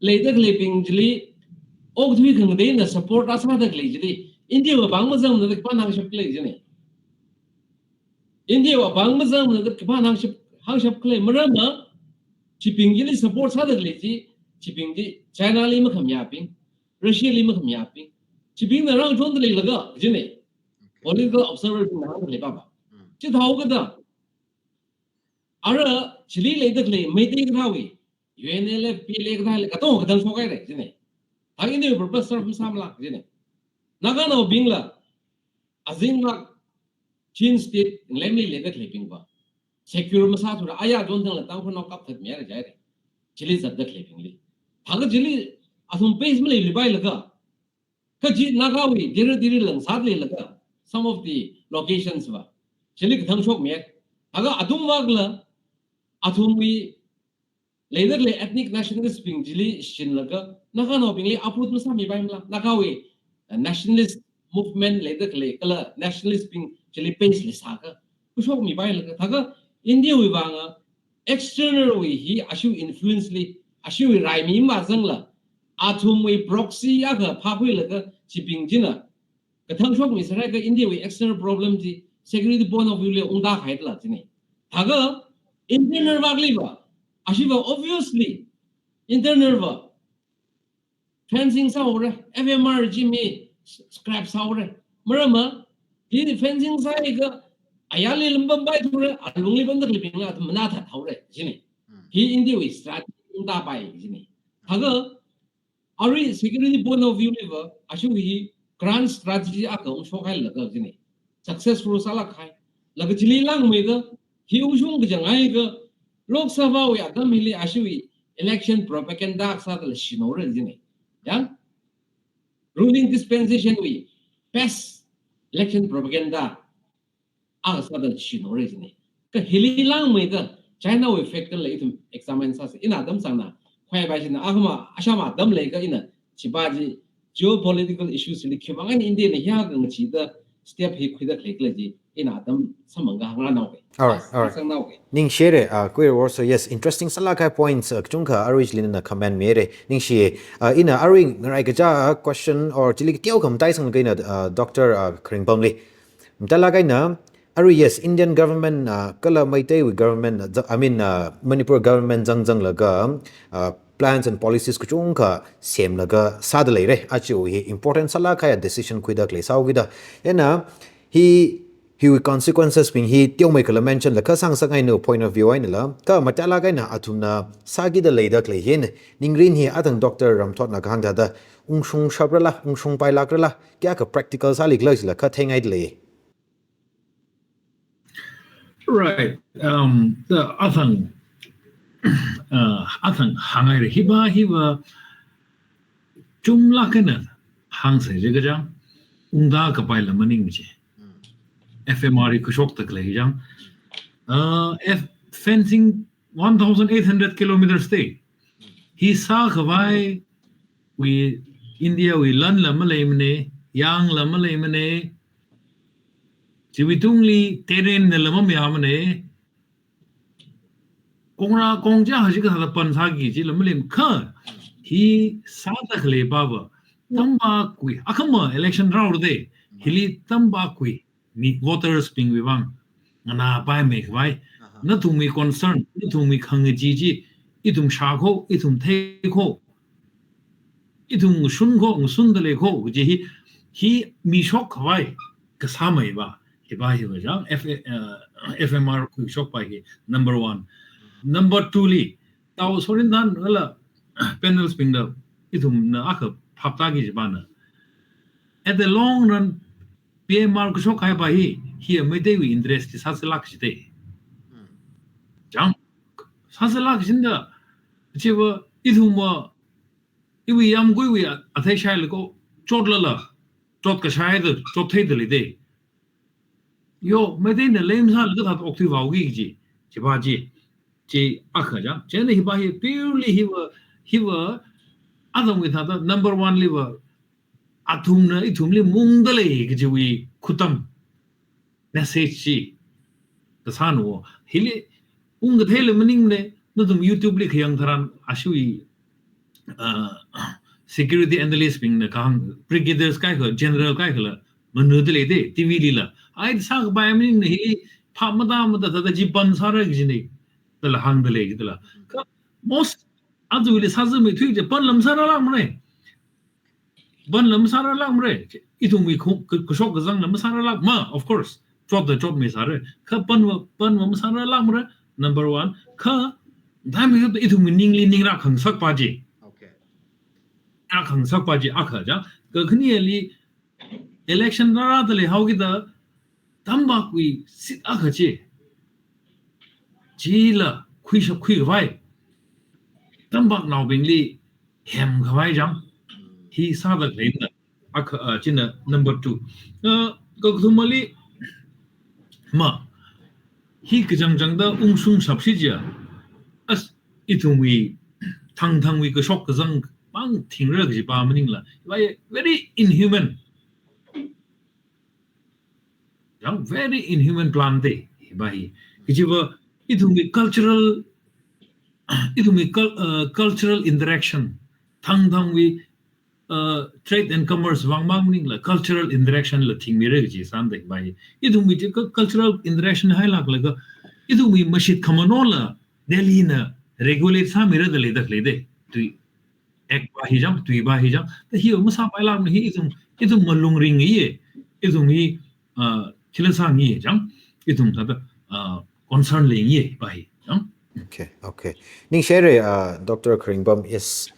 leida khaleibing chili okathui khangatei eina support rāsāda khalei chili India wui apāng mazangmana da khipāna hāngshap khalei jina. India wui apāng mazangmana da khipāna hāngshap, hāngshap khalei maramva, chibing chili support sāda khalei chi, chibing chi China li makhamayābing, Russia li makhamayābing, chibingna rāngachonda leilaga jina. Political observer bingna hāngda khalei papa. Chithāhaokida ara chili leida khalei Meitei kathāwui U N L F, P L A kathāli katonga kathang shokhaira jina. Thang India wui purpose serve masāmala jina. Naganaobingla azingmāk Chin State ngalemli leida khaleibing va secure masāthura, aya chonthangla Tangkhulnao kapthatmihaira jihaira. Chili zatda khaleibingli. Thākha chili athum peace maleiluipailaga, kaji Nagawui territory lang zatleilaga, some of the locations va chili kathang shokmihaira. Thākha athumvakla athumwui leida khalei ethnic nationalist bing chili shinlaga Naganaobingli uproot masāmipaimala, Nagawui, uh, nationalist movement leida khalei kala nationalist bing chili peace leisākha khuishokmipailaga. Thākha India wui vanga external wui hi ashiwui influence li, ashiwui raimi mazangla, athumwui proxy akha phākhuilaga chibing china kathang shokmiserhaikha India wui external problem chi security point of view li ungda khaidala jina. Thākha internal vākli va, ashiva obviously internal va fencing sāhaora, F M R chi mi scrap sāhaora. Maramva hi fencing sāhaiakha ayarli lam pampaithura, alungli pamda khaleibingla athum manā thathaora jina. Hi India wui strategy ungdapai jina. Thākha arui security point of view li va, ashiwui hi grand strategy akha ungshokhailaga jina. Successful sālākhai. Laga chili langmeida hi ungshung kachang haiakha Lok Sabha wui atam hili ashiwui election propaganda sādala shinhaora jina. Yang ruling dispensation wui best election propaganda akha sāda shinhaora jina. Kha hili langmeida China wui factor la ithum examine sāsa. Ina atam sangna khuipai shina, akhama ashama atam leiakha ina chipa chi geopolitical issues li khimang eina India na hiyākha ngachida step hi khuida khalei khala chi ina atam samphangakha hāngrānao kei. All right, all right. Sangnaokei. Ningshire, uh, Kuir Worso, yes, interesting sālākhai points, uh, kachungkha arui chili na comment mire. Ningshi, uh, ina arui ngaraikacha question or chili teokha matai sanglaga ina, uh, Doctor, uh, Kharingpamli. Matailāk eina, arui yes, Indian government, uh, kala Meitei wui government, uh, I mean, uh, Manipur government zangzanglaga, uh, plans and policies kachungkha semlaga sāda leira. Aja hi important sālākhai decision khuida khalei sāhaokida. Ina hi, hiwui consequences bing hi teomeikha la mention la kha sāngasakngaina point of view einala. Kha matailāk eina athumna sākida leida khalei hi, ningrin hi athang Doctor Ramthotna kahāng thāda ungshung shaprala, ungshung pailākrala, kayākha practical sālikhala chila kha theingaida lei. Right. Um, the athang, uh, athang hāngngaira hiva, hiva chumlāk eina hāngsa jiakha chang, ungda kapaila maningmana. F M R hi khuishokda khalei chang. Uh, F-, fencing one thousand eight hundred kilometers te. Hi sākhavai wui India wui lanla maleimana, yangla maleimana, chiwui tungli terrain nala mamayāmana, kongra kongja haji kathāda pansāki jila maleimana kha, hi sāda khalei pava, tamvākakhui, akhama election rāhaoda, hili tamvākakhui, mi voters bingwui vang, nganāpaimei khavai, nathumwui concern, nathumwui khangachee chi, ithum shākho, ithum theikho, ithum ngashun kho, ngashunda leikho, kaji hi, hi mishok khavai kasāmei va, hiva hiva chang, F-, uh, F M R khuishokpai hi, number one. Number two li, Tao Sorinthang kala, panels bingda ithumna akha phaptāki jipana. At the long run, P M R kashok kahai pa hi, hi Meiteiwui interest chi sāsālāk jite. Chang, sāsālāk jinda, chiva ithumva, iwui yamguiwui athei shailaga, chotlala, chot kashaida, chot theida leide. Yo, Meiteina lem sālaga thāda okthui vaoki ji, chipa ji, chi akha chang. Chieina hipa hi purely hiva, hiva, athumwui thāda number one liva, athumna ithumli mungda lei kajiwui khutam message chi kasāna wo. Hili ungkatheila maningmane, nathum YouTube li khayang tharan ashiwui, uh, security analyst bingna kahāng, brigaders kaikha, general kaikhala manuda leide, T V lila. Ai sākapai maningmane, hili phap matāmada thāda chi ban sāra kajine, dala hāngda lei dala. Kha most athumli sāzāmeithui chi banla masāralākmane. Banla masāralākmare. Ithumwui khu-, ka-, kashok kazangla masāralākma, of course. Chotda chotmeisāra. Kha banva, banva masāralākmare, number one. Kha, time ithumwui ningli ningrā khangasak pa ji. Okay. Rā khangasak pa ji akha chang. Kakhaneli election rārāda leihaokida, tambakwui seat akha chi, chila khuishap khuikhavai, tambaknaobingli hemkhavai chang, hi sāda khaleina, akha, uh, china number two. Uh, kakathumali, ma, hi kachangchangda ungshungshap shi jiya, as ithumwui, thangthangwui kashok kazang pāng thingra kajipa maningla, hiva very inhuman. Chang, very inhuman plan te, hiva hi. Kajiva, ithumwui cultural, ithumwui cul-, uh, cultural interaction, thangthangwui, uh, trade and commerce vang mang maningla, cultural interaction la thingmira kaji sānda hiva hi. Ithumwui chi cu-, cultural interaction hailāklaga, ithumwui mashit khamanola, Delhina regulate sāmirada leida leide. Tui act pa hi chang, tui pa hi chang. Ta hi masāpailākmane, hi ithum, ithum malung ringiye, ithum hi, uh, khila sāngiye chang, ithum thāda, uh, concern leingiye pa hi chang. Okay, okay. Ningshire, uh, Doctor Kharingbam, yes.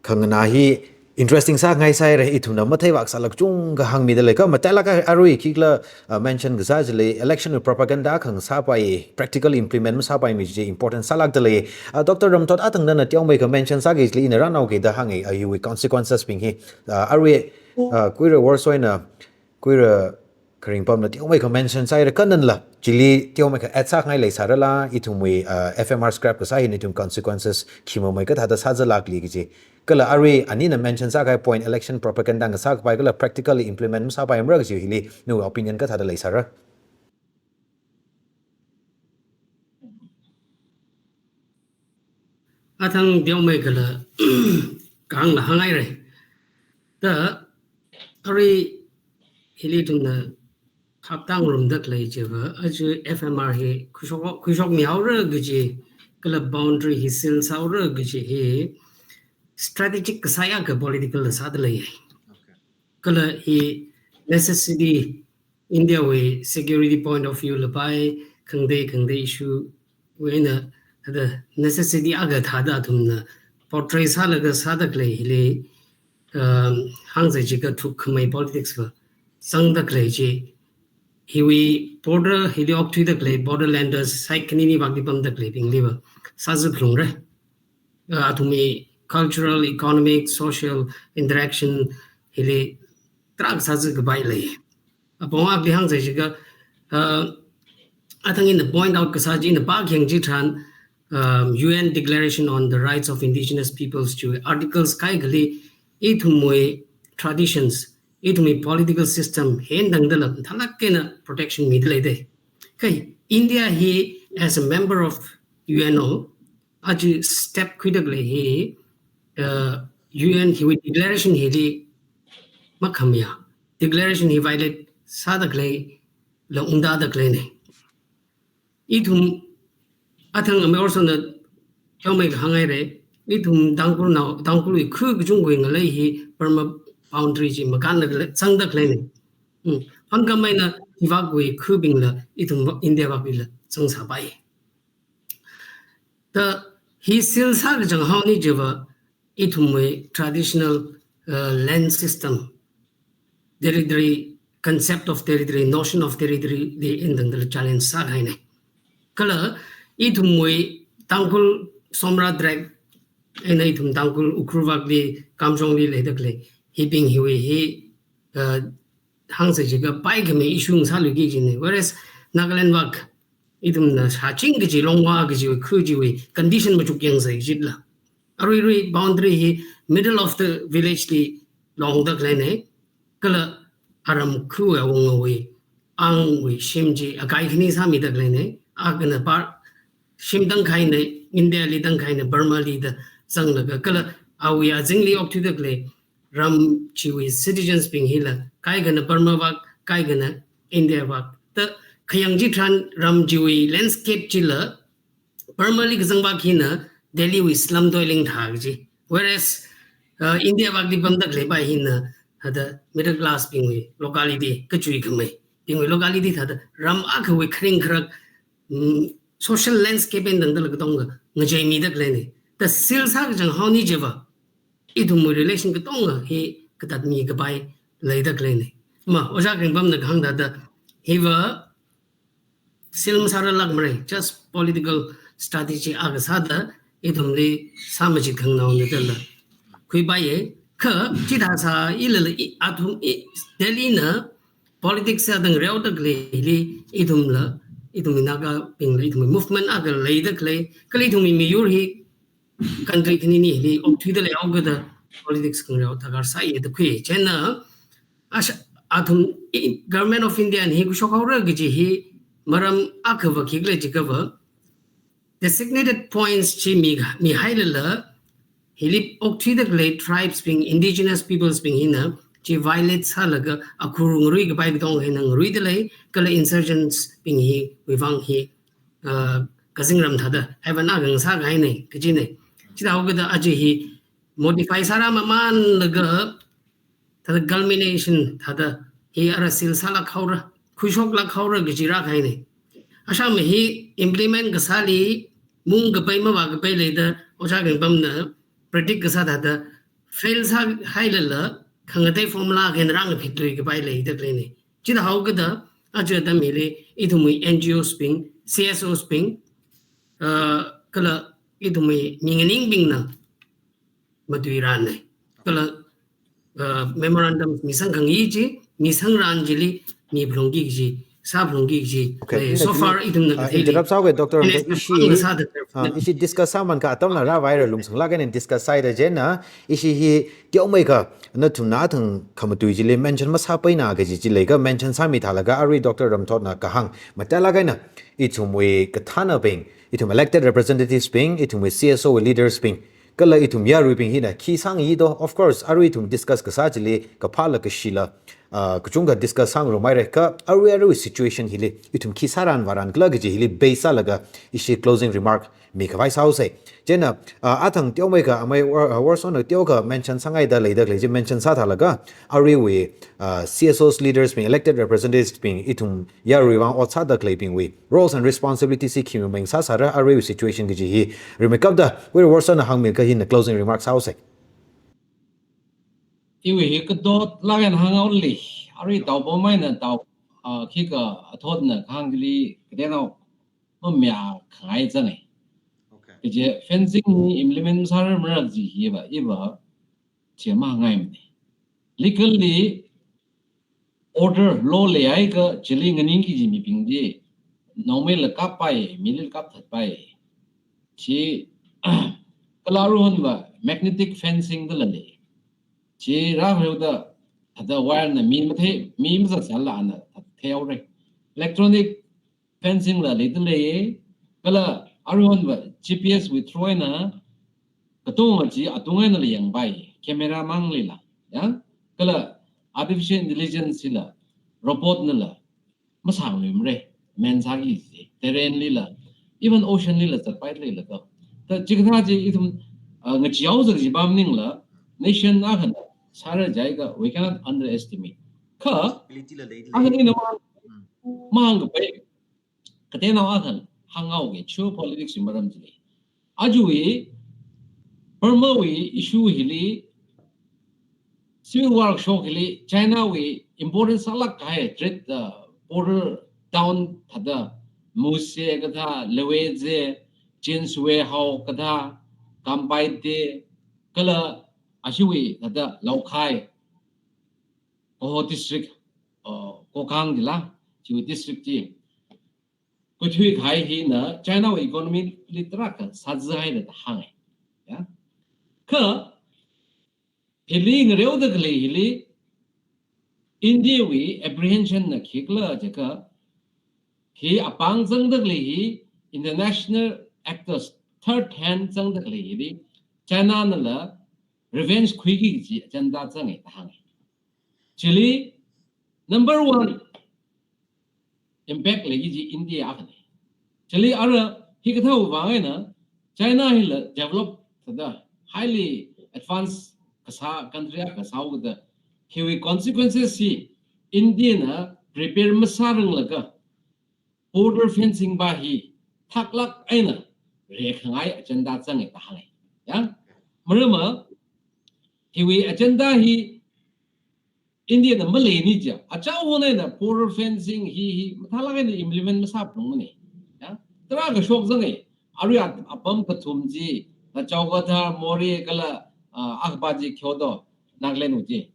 Khanganā hi interesting sāngai sāire, ithumna matheivak sālāk chungkha hāngmida lei. Kha matailāk arui khikhala, uh, mention kasā chili election propaganda khangasāpai, practical implement masāpaimi chi important sālākda lei. Uh, Doctor Ramthot, athang nana teomeikha mention sāki chili ina rānaoki da hāngi, uh, hiwui consequences bing hi. Uh, arui, uh, Kuira Worsoina, Kuira Kharingbamna teomeikha mention sāire, kha nanala chili teomeikha add sāngai leisārala, ithumwui, uh, F M R scrap kasā hina ithum consequences khimamei kathāda sāzālākli kaji. Kala arui anina mention sākahai point election propaganda ngasākapai kala practically implement masāpaimara kaji hili nawui opinion kathāda leisāra? Athang teomeikhala kahāngla hāngaire. Ta, arui hili ithumna phaptā ngarumda khalei chiva, aja F M R hi khuishok, khuishokmihaora kaji, kala boundary hi seal sāhaora kaji hi strategic kasā akha political la sāda lei. Okay. Kala hi necessity, India wui security point of view la pai, khangatei khangatei issue wui eina, thāda necessity akha thāda athumna portray sālaga sāda khalei hili, um, hāngzai jiakha thukkhamei politics va zangda khalei chi, hiwui border hili okthuida khalei borderlanders side khanini vakli pamda khaleibingliva sāzā phalungra. Uh, athumwui cultural, economic, social interaction hili tarākha sāzākapai lei. Apong akli hāngzai jiakha, uh, athang ina point out kasā chi, ina pākhayang chitharan, um, U N Declaration on the Rights of Indigenous Peoples chi articles kaikhali ithumwui traditions, ithumwui political system hi tangdala mathālāk eina protection mida leide. Kha India hi as a member of U N O, aja step khuida khalei hi, uh, U N hiwui declaration hili makhamiya. Declaration hi violate sāda khaleila ungda da khaleine. Ithum athang amei Worsona teomeikha hāngaire, ithum Tangkhulnao, Tangkhulwui khu kachungkhawui ngalei hi Burma boundary chi makānla khalei, zangda khaleine. Hmm. Hāngkhamei eina hivakwui khubingla, ithum India vaklila zangsāpai. Ta, Hi seal sākachang haoni chiva, ithumwui traditional, uh, land system, territory, concept of territory, notion of territory li eina tangdala challenge sākahaina. Kala ithumwui Tangkhul Somra Tract, eina ithum Tangkhul Ukhrul vakli, Kamjongli leidalei, hibing hiwui hi, uh, hāngsa jiakha paikhamei issue ngasāluiki kajina. Whereas Nagaland vak, ithumna shāching kaji, Longwa kaji, khu chiwui condition machuk yangsa jila. Aruirui boundary hi middle of the village li longdaleina. Kala aram khu awungawui, angwui shim chi akai khani sāmidaleina. Akhana par shim tangkhaina, India li tangkhaina, Burma li da zanglaga. Kala awui azingli okthuidalei, ram chiwui citizens bing hila, kaikhana Burma vak, kaikhana India vak. Da khayang chitharan ram chiwui landscape chila, Burma li kazang vak hina Delhi wui slum dwelling thā kaji. Whereas, uh, India vakli pamdalei pai hina, thāda middle class bingwui locality, kachui khamei bingwui locality thāda ram akhawui kharing kharak, mm, social landscape eina tangdala katonga ngacheimidaleina. Da seal sākachang haoni chiva, ithumwui relation katonga hi katatmi kapai leidaleina. Ma, Ojā Kharingpamna kahāng thāda, hiva seal masāralākmara, just political strategy akha sāda, ithumli sāmachit khanganaona dala khuipaiya. Kha chithā sāilala, i, athum, i, Delhi na politics sāda ngareodaleili, ithumla, ithumwui Nagabingla, ithumwui movement akha leidalei, kala ithumwui miyur hi country khanini hili okthuidalei haokada politics khangareo darkar sāya da khui. Chieina, asha, athum, i, Government of India na hi khuishok haora kaji hi maram akhava khikhala jiakhava, designated points chi mi, mihailala, hili okthuidalei tribes bing, indigenous peoples bing hina chi violate sālaga akhur ngarui kapai katonga hina ngaruidalei, kala insurgents bing hiwui vang hi, uh, kazingram thāda haven akha ngasākahaina kajina. Chithā haokada aja hi modify sārāmamanlaga, thāda culmination thāda hi ara seal sālāk haora, khuishoklāk haora kaji rākahaina. Ashama hi implement kasāli mung kapai mavākapai leida, Ojā Kharingpamna predict kasā thāda fail sāhailala, khangatei formula akha eina rāngaphitlui kapai leidaleina. Chithā haokada, aja atam hili ithumwui N G Os bing, C S Os bing, uh, kala ithumwui mi nganingbingna matuirana. Kala, uh, memorandum misangkhangai chi, misangran chili miphalungki kaji, sāphalungki kaji. Okay, eh, ina so far ithumna, uh, katheili interrupt sāuge, Doctor Ramthot, ishi, sāda, uh, ishi discuss sāmankha atamla rāvaira, lungsānglāk eina discuss sāida. Chieina, ishi hi teomeikha nathumna athang khamatui chili mention masāpaina kaji chi leiakha mention sāmithālaga, arui Doctor Ramthotna kahāng matailāk eina, ithumwui kathānabing, ithum elected representatives bing, ithumwui C S O wui leaders bing, kala ithum yaruibing hina khi sāngai do. Of course, arui ithum discuss kasā chili kaphāla kashila, uh, kachungkha discuss sāngarumhaira. Kha arui arui situation hili ithum khi sāran vāran khala kaji hili base sālaga ishi closing remark mikhavai sāhaosa. Chieina, uh, athang teomeikha amei War-, uh, Warsona teokha mention sāngaida leidalei chi mention sāthālaga, aruiwui, uh, C S Os leaders bing, elected representatives bing, ithum yaruivang ot sādaleibingwui roles and responsibilities hi khi ming sāsāra, aruiwui situation kaji hi rimeikapta, wui Warsona hāngmiakha hina closing remarks sāhaosa. Iwui hi kadotlāk eina hānghaoli, arui taopam eina tao, ah, khikha athotna kahāng chili kateonao mamayākhangai zanga. Okay. Kaje fencing hi implement sārarmara kaji hiva, iva, chi mahāngngaimana. Legally, order, law leihaiakha chili nganingki kaji mibing chi, naomeila kappai, milila kapthatpai. Chi, kala aruihonva magnetic fencing dala lei. Chi rākhareoda, thāda wire na mi mathei, mi mazatzatla ana thāda theihaora. Electronic fencing la leidalei, kala aruihonva G P S wui through eina, katonga chi atung einala yangpai, camera mangli la, ya? Kala artificial intelligence la, robot nala, masāngluimara, man sāki kaji, terrain lila, even ocean lila zatpailala ko. Thāda chikathā chi ithum, ah, ngacheehaosa kaji pam maningla, nation akhana sāra jiakha, we cannot underestimate. Kha, ability la lei, lei. Akhana ina ma, Mm. mahāngkapai, kateonao akhana hānghaoga, geopolitics wui maram chili. Ajawui, Burma wui issue hili, civil war shok hili, China wui important sālāk kahai trade, uh, border town thāda, Muse kathā, Laweze, Jinswe Hao kathā, Kambaite, kala ashiwui thāda Laokhai, Kaho district, uh, Kokang jila, chiwui district chi. Kuthui kahai hina China wui economy li tarākha sāzāhaira da hānga. Ya. Kha, hili ngareoda khalei hili, India wui apprehension na khikhala jiakha, hi apāng zangda khalei hi, international actors, third hand zangda khalei hili, China nala revenge khuiki kaji agenda zangai da hānga. Chili, number one, impact leiki kaji India akhana. Chili ara hikathāwui vang eina, China hila develop thāda, highly advanced kasā country akha sāhaoda, hiwui consequences hi India na prepare masāranglaga, border fencing pa hi thaklāk eina rekhangai agenda zangai da hānga. Ya? Maramva, hiwui agenda hi India na maleini jiakha, achāwon eina border fencing hi, hi mathālāk eina implement masāphalungmana. Ya? Tarākha shokzanga, arui a-, apam kathum chi, Lachao kathā, Moreh kala, ah, akha pa chi Kyoto, Nagaland wui chi.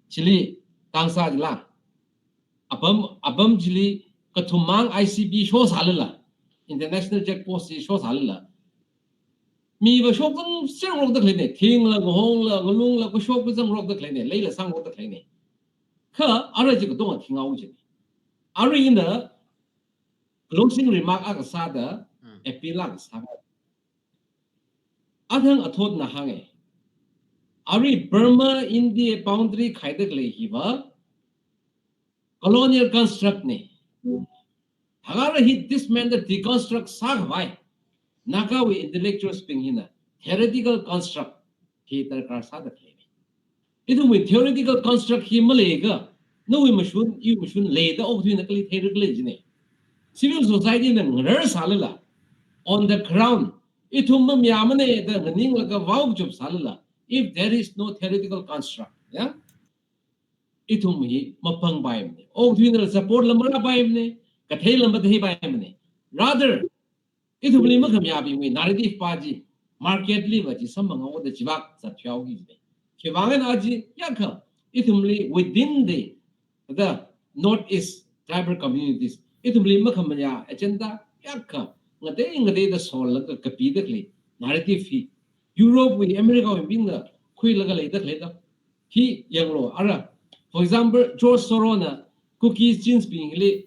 Chili, Kangsa jila. Apam, apam chili kathum mang I C P shosālala, international check post chi shosālala, miva shok zangzangrokda khaleina, thingla, ngahongla, ngalungla, kashok zangzangrokda khaleina, leila sangrokda khaleina. Kha, ara chi katonga thingao china. Arui ina closing remark akha sāda, Mm. appeal akha sāda. Athang athotna hānga. Arui Burma India boundary khaida khalei hiva colonial construct na. Thangara hi dismantle, deconstruct sākhavai Nagawui intellectuals bing hina theoretical construct hi darkar sāda khaleina. Ithumwui theoretical construct hi maleiakha, nawui mashun, iwui mashun leida okathuina kali theira kali jina. Civil society na ngarar sālala, on the ground, ithum mamayāmana da nganinglaga vaochup sālala, if there is no theoretical construct, ya? Ithum hi mapangpaimana. Okathuina support la marāpaimana, kathei la matheipaimana. Rather, ithumli makhamayābingwui narrative pa chi, market liva chi samphanghaoda chivak zatthuihaoki jina. Khiwuivang eina aja, yākha, ithumli within the, the Northeast tribal communities, ithumli makhamayā agenda, yākha, ngatei ngateida sollaga kapida khalei narrative hi Europe wui, America wui bingna khuilaga leida khaleida. Hi yanglu, ara, for example, George Soros na Kuki Chin bingli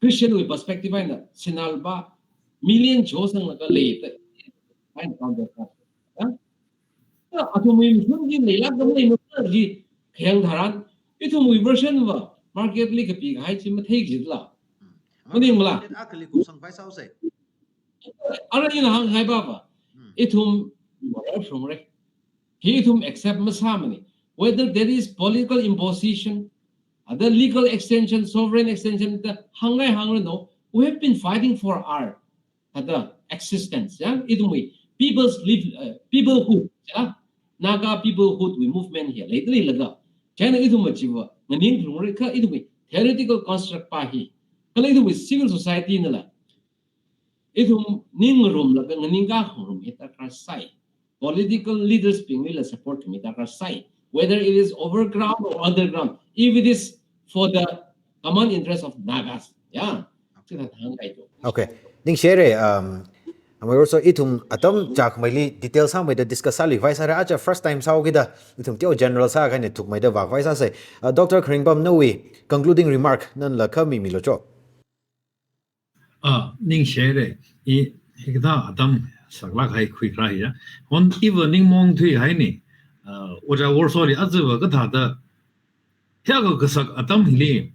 Christian wui perspective eina sinā lupā million chosanglaga leida. Eina counter ka. Ya? Ya, athumwui mashun chi leilākda maleimana chi khayang tharan, ithumwui version va market li kapikahai chi mathei jitla. Hmm. Maningmala? Market akhali kupsangpai sāhaosa. Ara ina hānghai pa va. Hmm. Ithum, whatever from re. Hi ithum accept masāmana. Whether there is political imposition, other legal extension, sovereign extension, the hāngngai hāngranu, we have been fighting for our, other existence, ya? Ithumwui people's live, uh, peoplehood, ya? Naga peoplehood wui movement hi leida leilaga. China ithum machiva, nganing lungre kha ithumwui theoretical construct pa hi. Kala ithumwui civil society nala. Ithum ningrumlaga nganingkhangarum hi darkar sai. Political leaders bingli la support khami darkar sai. Whether it is overground or underground, if it is for the common interest of Nagas, ya. Chithāda hāngkahai to. Okay. Ningshire, um, amei also ithum atam chākmeili detail sāmeida discuss sālikhavai sāra, aja first time sāhaokida, ithum teo general sākahai eina thukmeida vākhavai sāsa. Uh, Doctor Kharingbam, nawui concluding remark nala kha mimilu cho. Ah, ningshire, i, hikathā atam saklāk kahai khuikharā ya. Hon iva ningmaong thuihaina, ah, Ojā Worso li aja va kathāda, hiyākha kasak atam hili,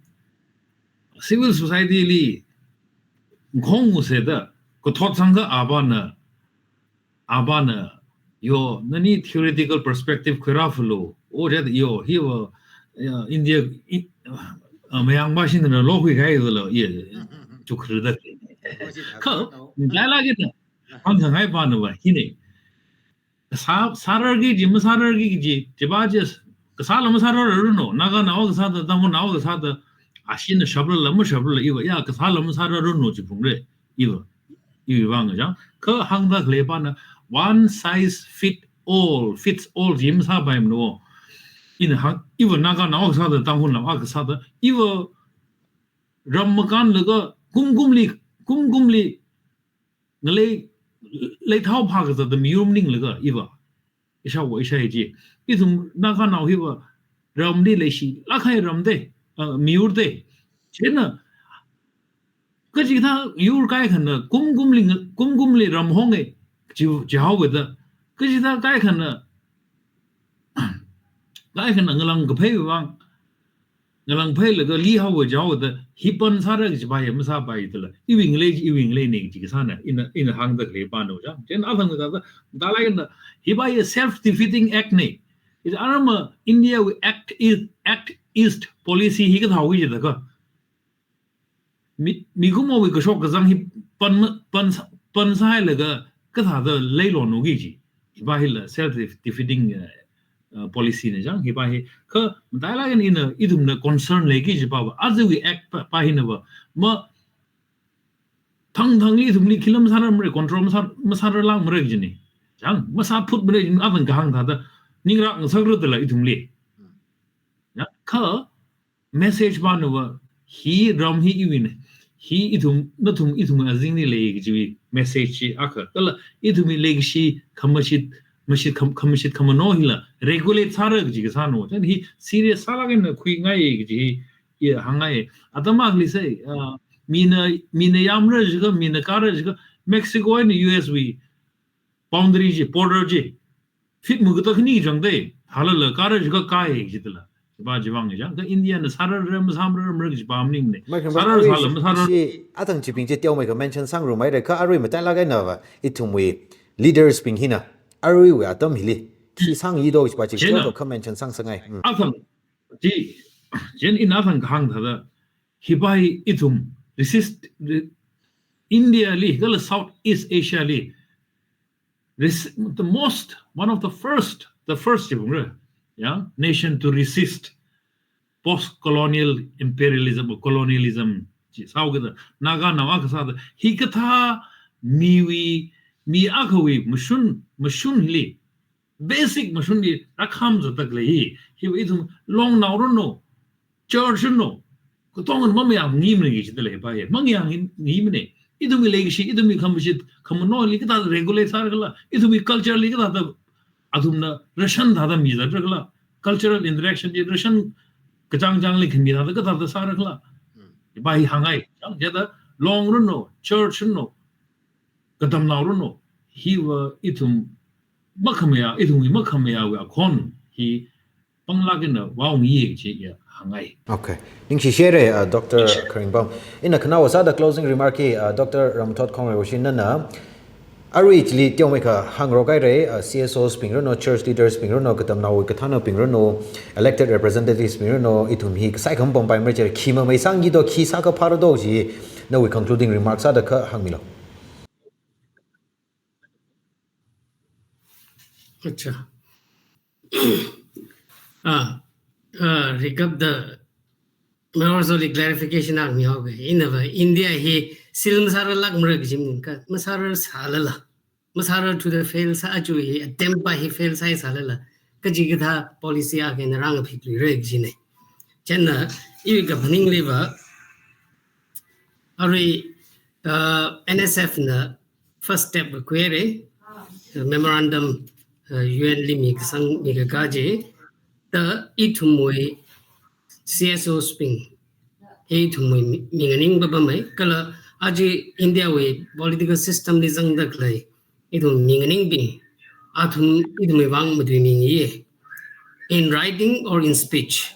civil society li, khong use da, kathot sangkha apana, apana, yo, nani theoretical perspective khuirāphalu, o jet yo, hiva, ya, India, i, ah, mayang ba shin na lo khuikahai zalo, ye, chukhrida. Kha, dialogue na, Hāngkhangai pāna va, hina. Kasā, sārarki kaji, masārarki kaji, chiva chi, kasāla masārarranu, Naganaova kasāda, Tangkhulnaova kasāda, ashina shaprala, mashaprala, iva, ya, kasāla masārarranu jiphungra, iva, iva vang chang. Kha hāngda khalei pāna, one size fit all, fits all ji masāpaimana. Ina hāng, iva Naganaova kasāda, Tangkhulnaova kasāda, iva ram makānlaga, kumkumli, kumkumli, ngalei, leithao phākazatda miyur maninglaga, iva. Ishāva, ishāya ji. Ithum Naganao hiva ramli leishilāk kahai ram da, ah, miyur da. Chieina, kachikathā yur kaikhana, kumkumli, kumkumli ram honga, chi, chihaowa da. Kachikathā kaikhana, kaikhana ngalang kaphai vang, ngalang phailaga lihaowa jihaoda, hi pan sāra kajiva ya masāpaitala. Iwui ngalei chi, iwui ngaleina kaji kasāna, ina, ina hāngda khalei pāna chang. Chieina athang kathāda, dalai na, hiva ya self-defeating act na. Is arama Indiawui Act East, Act East policy hi kathāwui jida kha. Mi, mikumowui kashok kazang hi pan, pan, pan sāhailaga kathāda leilonu kaji. Hiva hila self-defeating, uh, uh, policy na chang, hiva hi. Kha, matailāk eina ina, ithumna concern leiki kajiva va, ajawui act pa, pa hina va, ma, thangthangli ithumli khi lam sārarmara, control masār, masārarlākmara kajina. Chang, masāphutmara kajina, athang kahāng thāda, ningrak ngasakrada lei ithumli. Ya, kha, message pāna va, hi ram hi iwuina, hi ithum, nathum ithum azingli lei kajiwui message chi akha. Kala ithumwui leikashi khamashit, mashit kham-, khamashit khamano hila regulate sāra kaji kasāna. Chieina hi serious sālāk eina khuingai kaji hi, ya, hāngngai. Atam akhali sai, ah, mina, mina yamra jiakha, mina kāra jiakha, Mexico eina U S wui boundary chi, border chi, feet makato khani chang da, thālala kāra jiakha kāya jidala. Chiva chiwui vang chang, kha Indiana sārarra, masārarmara kajiva maningna. Maikhang sārar arui sāla, masārar. Chi, athang chibing chi teomeikha mention sāngarumhaira, kha arui matailāk eina va, ithumwui leaders bing hina, aruiwui atam hili, khi sāngayi do kajiva chi, chieina, teokha mention sāngasakngai. Mm. Athang, chi, chieina ina athang kahāng thāda, hiva hi ithum, resist, re-, Indiali, kala Southeast Asiali, res-, the most, one of the first, the first jiphungra, ya, nation to resist post-colonial imperialism or colonialism chi sāhaokida, Naganao akha sāda, hikathā miwui, mi akhawui mashun, mashunli, basic mashunli rākham zatda khalei hi, hiva ithum longnaoranu, church ranu, katongana mamayāngmana kaji chida lei pa ye, mayāngmana. Ithumwui leikashi, ithumwui khamashit khamanoli kathāda regulate sāra khala, ithumwui culture li kathāda athumna rāshan thāda mizatra khala, cultural interaction chi rāshan kachāngchāngli khami thāda kathāda sāra khala. Hmm. Hiva hi hāngngai, chang chida longranu, church ranu, katamnaoranu, hiva ithum makhamayā, ithumwui makhamayāwui akhon hi panglāk eina vāungi kaji ya hāngngai. Okay. Ningshishira, uh, Doctor Kharingbam. Ina khanaowa sāda closing remark hi, uh, Doctor Ramthot Khongreiwoshi nana, arui chili teomeikha hāngrok haira, uh, C S Os bing ranu, church leaders bing ranu, katamnaowui kathānabing ranu, elected representatives bing ranu, ithum hi kasai khamapampaimara jira, khi mamaisangki do, khi sākha phāra do chi, nawui concluding remark sāda kha hāngmilu. Acha. Ah, ah, regard the, mararsoli clarification akha mihaoga. Ina va India hi seal masārarlākmara kaji maningkha, masārarsālala. Masārar to the fail sā, aja hi attempt pa hi fail sāhai sālala, kachikathā policy akha eina rāngaphi khalui rai kajina. Chieina, iwui kaphaningli va, arui, uh, N S F na first step khuihaira, uh, memorandum, uh, U N li mikasang mikakā chi, da ithumwui C S Os bing, ithumwui mi, minganing papamei, kala aja India wui political system li zangda khalei, ithum minganingbing, athum ithumwui vang matuimingayi, in writing or in speech.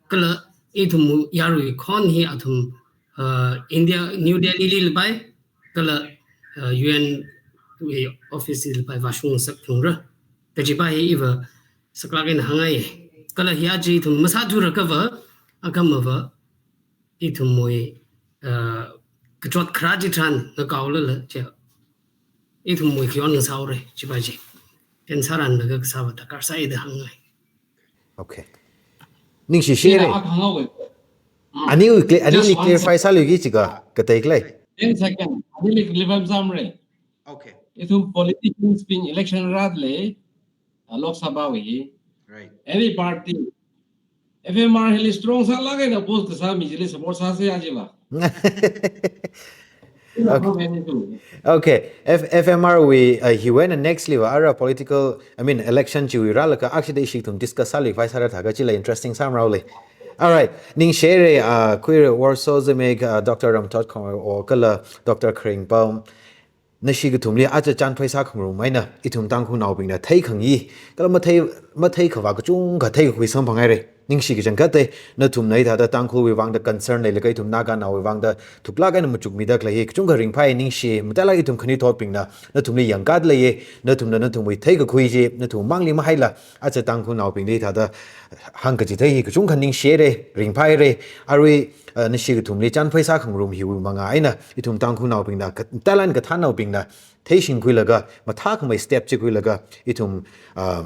Kala ithum yarui khon hi athum, uh, India, New Delhi li lapai, kala, uh, U N wui office li lapai vāshungsak phungra. Kajiva hi iva saklāk eina hāngngai. Kala hi aja ithum masāthura kha va, akhama va, ithumwui, uh, kachot kharā chitharan ngakaolala, chi ithumwui khayon sāhaora, chiva chi. Ten sāranlaga kasāva darkar sāi da hāngngai. Okay. Ningshi shire. Ina ak hānghaowa. Aniwui clear, anili Just one clarify sāluiki jiakha, katei khalei. Ten second. Anili clarify sāmara. Okay. Ithum politicians bing election rāda lei, uh, Lok Sabha wui. Right. Any party. F M R hili strong sālaga ina oppose kasā mi chili support sāsa ya jiva. Okay. Okay. F-, F M R wui, uh, hiwui eina next liva ara political, I mean, election chiwui rālaga actually ishi ithum discuss sāli vai sāra thākha chila interesting sāmara le. All right. Ningshire, uh, Khuirei Warsaw Zeme, uh, Doctor Ramthot Khongwor kala Doctor Kharingpam. Nashi kathumli aja chānphai sākhangarum eina ithum Tangkhulnaobingna theikhangayi, kala mathei, matheikhavā kachungkha theikakhui samphanghaira. Ningshi kachangkhatta, nathumna hithāda Tangkhulwui vangda concern leilaga ithum Naganaowui vangda thuklāk eina machukmida khalei hi kachungkha ringphai, ningshi, matailāk ithum khanuithotbingna nathumli yangkāda leiya, nathumna nathumwui theikakhui chi nathum mangli mahaila, aja Tangkhulnaobingli hithāda hāngkachithei hi kachungkha ningshire, ringphaire, arui, uh, nashi kathumli chānphai sākhangarum hiwui manga eina ithum Tangkhulnaobingna, ka-, matailāk eina kathānnaobingna theishingkhuilaga, mathākhamei step chi khuilaga, ithum, uh,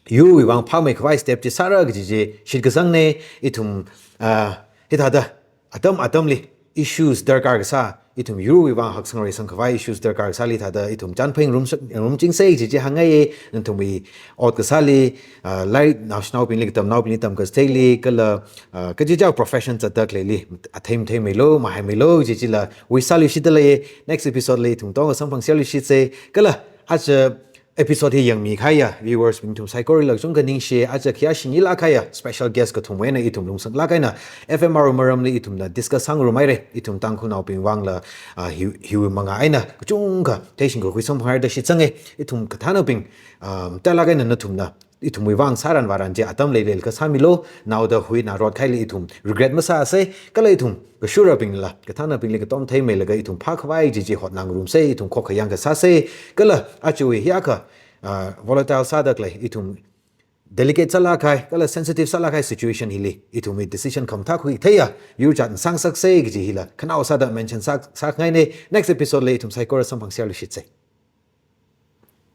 yurwui vang phāmeikhavai step chi sāra kaji chi shitkasangna, ithum, uh, hithāda atam atamli issues darkar kasā, ithum yurwui vang haksang reisang khavai issues darkar kasāli thāda ithum chānphai ngarum, ngarumchingsa kaji chi hāngngaiya, nathumwui ot kasāli, ah, lairik naoshinaobingli, katamnaobingli tamkachitheili, kala, ah, kachichā profession zatda khaleili, athei matheimeilu, mahaimeilu kaji chila wish sāluishitda leiya, next episode li ithum tongkha samphangserluishitsa, kala aja episode hi yangmikahaiya viewers bing ithum saikorali kachungkha ningshi, aja khayā shingilāk kahaiya special guest kathumwui eina ithum lungsanglāk eina F M R wui maramli ithumna discuss sāngarumhaira, ithum Tangkhulnaobing vangla, ah, hi, hiwui manga eina kachungkha theishingkakhui samphanghaira da shitsanga, ithum kathānnaobing, ah, matailāk eina nathumna ithumwui vang sāran vāran chi atam leilei kasā milu, naoda huina rot kahaili ithum regret masāsa, kala ithum kashurabingla kathānnaobingli katom theimeilaga ithum phākhavai chi chi hotnangarumsa, ithum khokkha yangkasāsa, kala ajawui hiyākha, ah, volatile sāda khalei, ithum delicate sālāk kahai, kala sensitive sālāk kahai situation hili ithumwui decision khamathā khuikahaiya yur jat sāngasaksa kaji hila khanao sāda mention sā, sākhangaina, next episode li ithum saikora samphangserluishitsa.